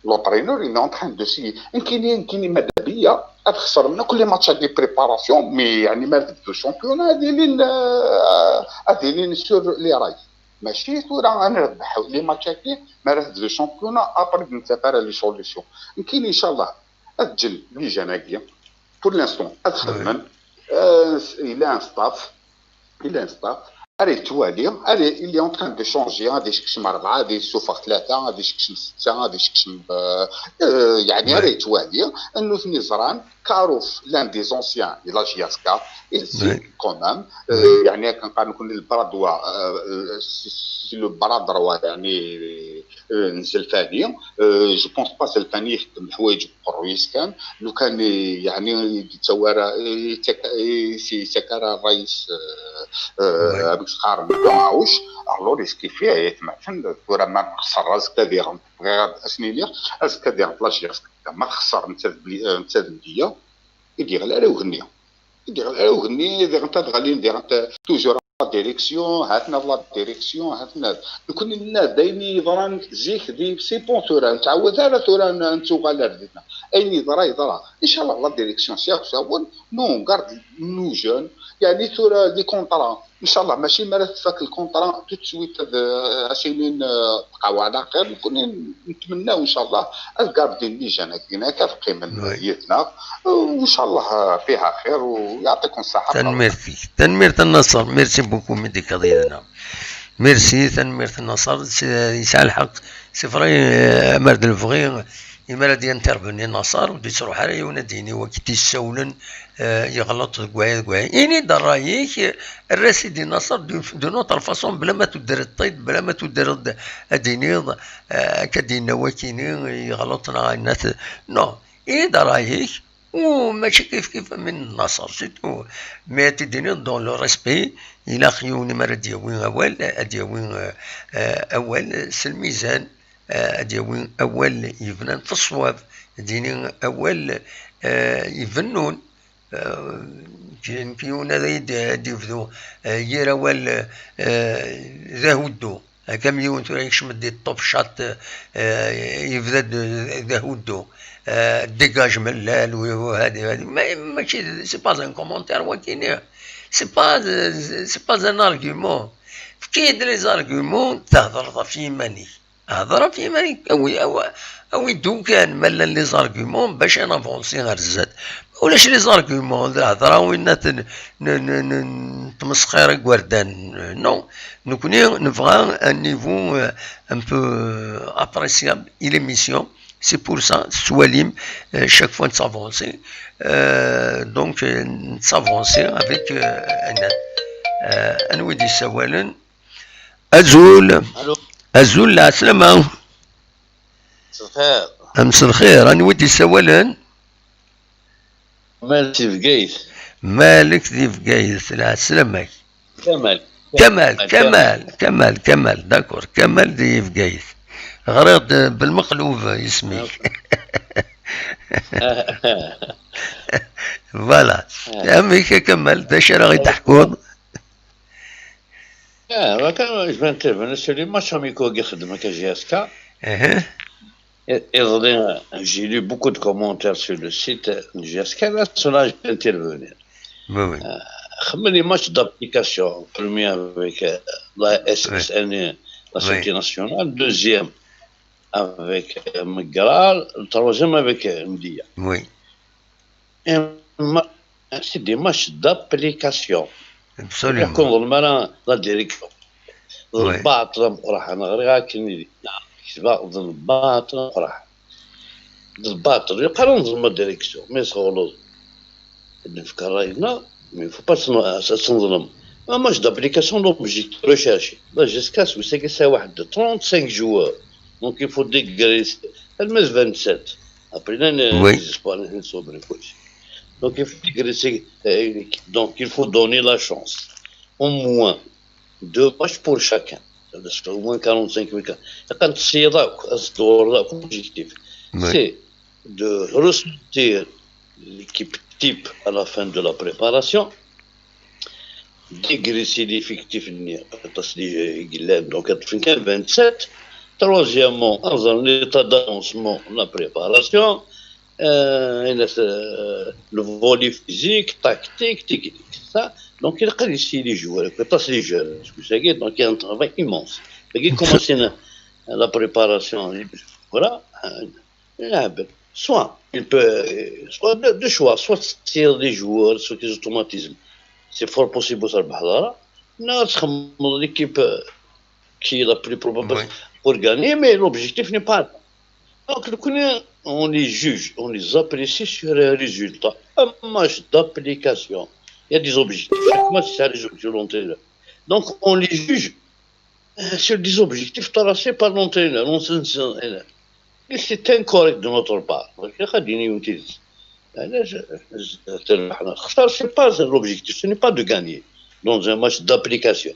L'entraîneur, il est en train de s'y, nekkini, nekkini madda beyya ad xesren akk les matchs de préparation, mais yeɛni ma tebdu championnat, ad ilin, euh, ad ilin sur les rails. Mačči tura ad nrebbeḥ les matchs-agi, mi ara tebdu championnat, après d-nettaf ara les solutions. Nekkini, inchallah, ad ǧǧen les jeunes-agi, pour l'instant, ad xedmen, euh, il a un staff, il a un staff, ara yettwali, ara, il est en train de changer, ad isekcem rebɛa, ad yessufeɣ tlata, ad isekcem setta, ad isekcem, euh, euh, yeɛni, ara yettwali, nutni ẓran, Karouf, l'un des anciens de la J S K, il dit quand même, euh, yeɛni akken qqaren nekkni le bras droit, euh, c'est, c'est le bras droit, yeɛni, euh, n Zelfani. Euh, je pense pas Zelfani ixeddem leḥwayeǧ n uqerruy-is kan. Lukan, euh, yeɛni, ur yettawi ara, euh, yettak, euh, yettak ara ṛṛay-is, euh, euh, amek s-qqaren, d amɛuc. Alors, yeskifi, ay atmaten, tura ma nexṣer azekka diɣen, bɣiɣ ad, ad sen-iniɣ, azekka diɣen la J S K ma texṣer netta d bli-, euh, netta d Mdiya, i d-yeɣli ara ugenni. I d-yeɣli ara ugenni, diɣen ad ɣlin, diɣen toujours la direction, ha-ten-a la direction, ha-ten-a. Nekkni nenna-d ayen yeḍran zik di, c'est bon, tura ur nettɛawad ara tura n-, nettuɣal ar dinna. Ayen yeḍra, yeḍra. Inchallah, la direction, si aɣ-tɛawen, nous, on garde nos jeunes, yeɛni tura des contrats. Inchallah, mačči mi ara tfak le contrat, tout de suite ad, euh, as-inin, euh, bqaw ɛla xir, nekkni netmenna, inchallah, ad gardin les jeunes-agi, ad qqimen yid-neɣ, euh, inchallah, euh, fiha xir, u yeɛṭikum ṣṣeḥḥa. Tanemmirt-ik. Tanemmirt a Naṣer. Merci beaucoup mi d-tekkaḍ yid-neɣ. Merci, tanemmirt a Naṣer. C'est, yesɛa lḥeqq. C'est vrai, euh, amar d lebɣi, imi ara d-intervenir Naṣer, ur d-yettruḥ ara yiwen ad d-yini wagi d-yessawlen, euh, yeɣleḍ deg waya, deg waya. Ini-d ṛṛay-ik, err-as-id i Naṣer d'une, d'une autre façon, bla ma tudreḍ-t-id, bla ma tudreḍ ad d-tiniḍ, euh, akka d-yenna wakini, yeɣleḍ neɣ yenna-t. Non, ini-d ṛṛay-ik, u mačči kif kif am win n Naṣer, c'est tout. Mais ad t-id-tiniḍ dans le respect, ilaq yiwen mi ara d-yawi awal, ad d-yawi, euh, euh, awal s lmizan, euh, ad d-yawi awal yebnan f ṣṣwab, ad d-yini awal, euh, ibennun. Euh, nekk yiwen ad yi-d-, ad d-yebdu, euh, yir awal, euh, d ahuddu. Akka am yiwen tura yekcem-d di top chat, euh, yebda-d d ahuddu. Euh, dégage Mellal, u, u hadi, hadi. Mais mačči d, c'est pas un commentaire wakini. C'est pas, euh, c'est pas un argument. Efk-iyi-d les arguments, thedreḍ ɣef yiman-ik. Hder ɣef yiman-ik, awi, awi, awi-d ukan ma llan les arguments bac ad navansi ɣer zdat. Ma ulac les arguments, d lhedra winna n, n, n, n, n tmesxir igerdan. Non, nekkni nebɣa un niveau, euh, un peu, euh, appréciable i l'émission. C'est pour ça, tettwalim, euh, chaque fois nettavansi. Euh, donc, euh, nettavansi avec, euh, un, euh, anwa i d-yessawalen. Azul. Alo. Azul, lɛeslama. Mselxir. Mselxir, anwa i d-yessawalen? Malek di Bgayet. Malek di Bgayet, lɛeslama-k. Kamal. Kamal, Kamal, Kamal, Kamal, d'accord. Kamal di Bgayet. Ɣriɣ-d belmeqlub isem-ik. Voilà. Amek a Kamal, d acu ara ɣ-id-teḥkuḍ? Ah, je vais intervenir sur les matchs amicaux qui خدمك J S K. Iḍelli, j'ai lu beaucoup de commentaires sur le site de J S K. Là, sur là, je vais intervenir. Oui, oui. Euh, les matchs d'application, premier avec, euh, la S S N, la Société Nationale, deuxième avec, euh, McGrath, le troisième avec, euh, Mdia. Oui. Et ma-, c'est des matchs d'application. Absolument. Ur nḍellem ara la direction. D lbaṭel ameqqran, ɣriɣ akken i d-yenna. Ketbeɣ d lbaṭel ameqqran. D lbaṭel, yuqal ur nḍellem la direction. Mi tɣelḍeḍ, ad d-nefk ṛṛay-nneɣ, mais il faut pas ad tt-neḍlem. Un match d'application, l'objectif recherché. Là, jusqu'à ce que ça soit trente-cinq joueurs. Donc, il faut dégraisser. Elle met vingt-sept. Après, là, les espoirs, ils sont. Donc, il faut dégraisser, euh, donc, il faut donner la chance. Au moins deux matchs pour chacun. C'est-à-dire, au moins quarante-cinq minutes. Quand c'est là, c'est l'objectif. C'est de ressortir l'équipe type à la fin de la préparation, dégraisser l'effectif, donc, vingt-sept. Troisièmement, dans l'état d'avancement, la préparation, euh, le volet physique, tactique, technique. Ça, donc, il y a les joueurs, les jeunes, donc il y a un travail immense. Donc, il commence la préparation, voilà, euh, soit il peut, soit deux, deux choix, soit tirer des joueurs, soit des automatismes. C'est fort possible, ça, l'équipe qui est la plus probable pour gagner, mais l'objectif n'est pas atteint. Donc, on les juge, on les apprécie sur un résultat. Un match d'application. Il y a des objectifs. Chaque match, c'est un résultat de l'entraîneur. Donc, on les juge, euh, sur des objectifs tracés par l'entraîneur, l'ancien entraîneur. Et c'est incorrect de notre part. C'est pas l'objectif, ce n'est pas de gagner dans un match d'application.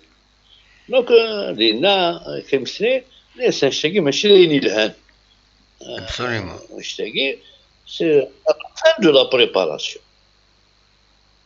Donc, euh, dinna, euh, comme c'est, les cinq chèques, mais c'est les nilhan. Absolument. C'est la fin de la préparation.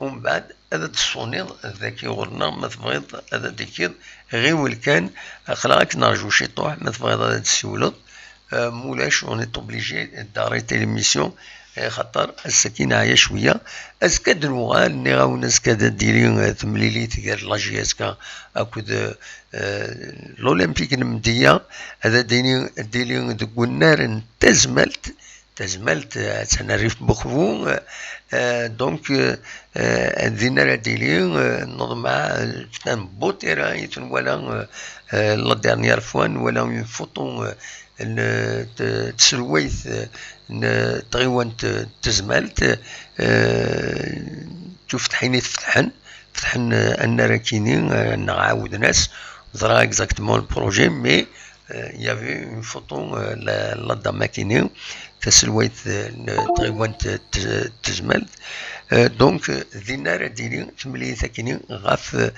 Umbeɛd ad d-tessuniḍ dagi ɣur-neɣ, ma tebɣiḍ ad d-tekiḍ, ɣiwel kan, aql-aɣ ad k-nerǧu ciṭuḥ, ma tebɣiḍ ad d-tessiwleḍ. Euh, mulac, on est obligé d'arrêter l'émission, eh, xaṭer ass-agi neɛya cwiya. Azekka ad d-nuɣal, nniɣ-awen azekka ad d-tili, eh, temlilit gar la J S K akked, eh, l'Olympique n Mdeyya, ad d-tili, d-tili deg unnar n Tazmalt, Tazmalt, eh, attan rrif n Buxbu, eh, eh, donc, eh, eh, din ara d-tili, eh, neḍmeɛ, eh, un beau terrain i t-nwala, eh, eh, la dernière fois, nwala une photo, eh, n, t-, tselwayt, eh, n tɣiwant, eh, n Tezmalt, eh, d tufetḥin i tfetḥen, fetḥen, eh, annar akini, eh, neɣ ɛawden-as, ẓriɣ exactement le projet, mais, eh, il y avait une photo, eh, la, la dame akini, taselwayt, eh, n tɣiwant, eh, n Tezmalt. Eh, donc, eh, dinna ara d-tili temlilit akini ɣef, eh,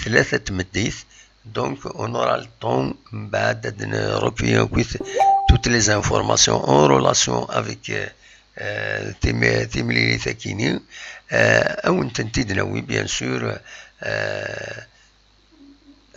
tlata n tmeddit. Donc, on aura le temps, mbeɛd ad n-, recueillir akk toutes les informations en relation avec, euh, euh, tim-, timlilit akini. Euh, ad wen-tent-id-nawi, bien sûr, euh,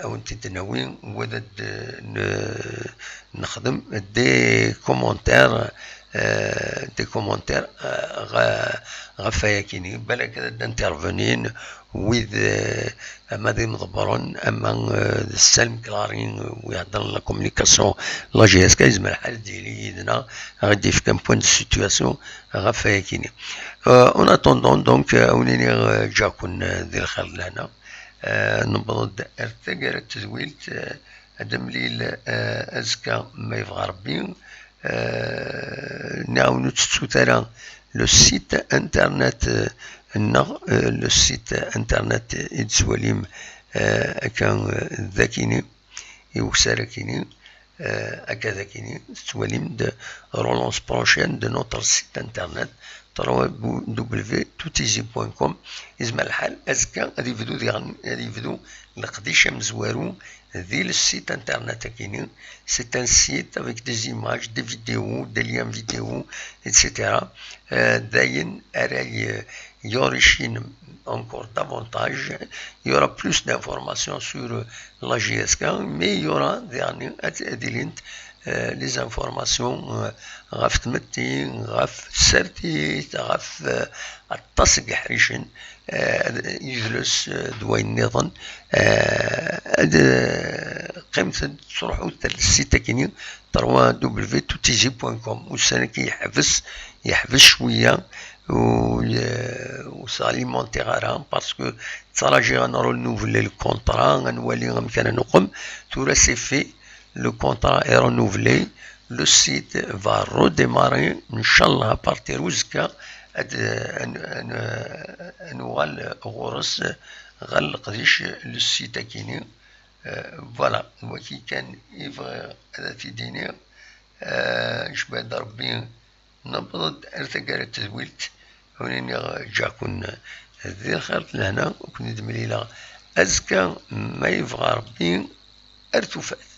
ad wen-tent-id-nawi, wa d ad n-, nexdem des commentaires, euh, des commentaires, euh, ɣ-, ɣef wayakini. Balak ad d-intervenir wid, eh, ama d imḍebbren, ama, eh, d Salem Clarin, eh, wi iheddren la communication, la J S K, yezmer lḥal ad d-yili yid-neɣ, ad ɣ-d-yefk un point de situation ɣef wayakini. Eh, en attendant, donc, eh, ad wen-iniɣ, eh, ǧǧiɣ-ken, eh, di lxir d lehna. Eh, newweḍ-d ar taggara n tedwilt, eh, ad nemlil, eh, azekka, ma yebɣa Rebbi. Eh, nniɣ-awen ur tettut ara le site internet, eh, nneɣ, eh, le site internet i d-tettwalim, eh, akka, eh, d akini, i ukessar akini, eh, akka d akini, tettwalim-d relance prochaine de notre site internet, trois W W W point toutizi point com. Yezmer lḥal, azekka ad yebdu diɣen, ad yebdu leqdic amezwaru di le site internet akini. C'est un site avec des images, des vidéos, des liens vidéo, et cetera. Euh, dayen ara y-, yuricin encore davantage. Il y aura plus d'informations sur, euh, la J S K, mais il y aura dayen ad, ad ilint, euh, les informations, euh, ɣef tmetti, ɣef tsertit, ɣef, euh, aṭas n yeḥricen, eh, yidles, eh, d wayen nniḍen, eh, ad, eh, qqimet-d, ttruḥut ar site akini, trois W W W toutizi point com. Ussan-agi yeḥbes, yeḥbes cwiya, ur, eh, ur s'alimenteɣ ara, parce que ttṛajiɣ ad nrenouveler le contrat, ad nwali amek ara nuqem. Tura c'est fait, le contrat est renouvelé, le site va redémarrer, ncallah, à partir uzekka, ad, ad, ad, ad nuɣal ɣur-s ɣer leqdic, le site akini. Euh, voilà, wagi kan i bɣiɣ ad t-id-iniɣ. Euh, icba-d Rebbi, newweḍ-d ar taggara n tedwilt, ad wen-iniɣ ǧǧiɣ-ken di lxir d lehna, ad ken-id-mlileɣ azekka, ma yebɣa Rebbi, ar tufat.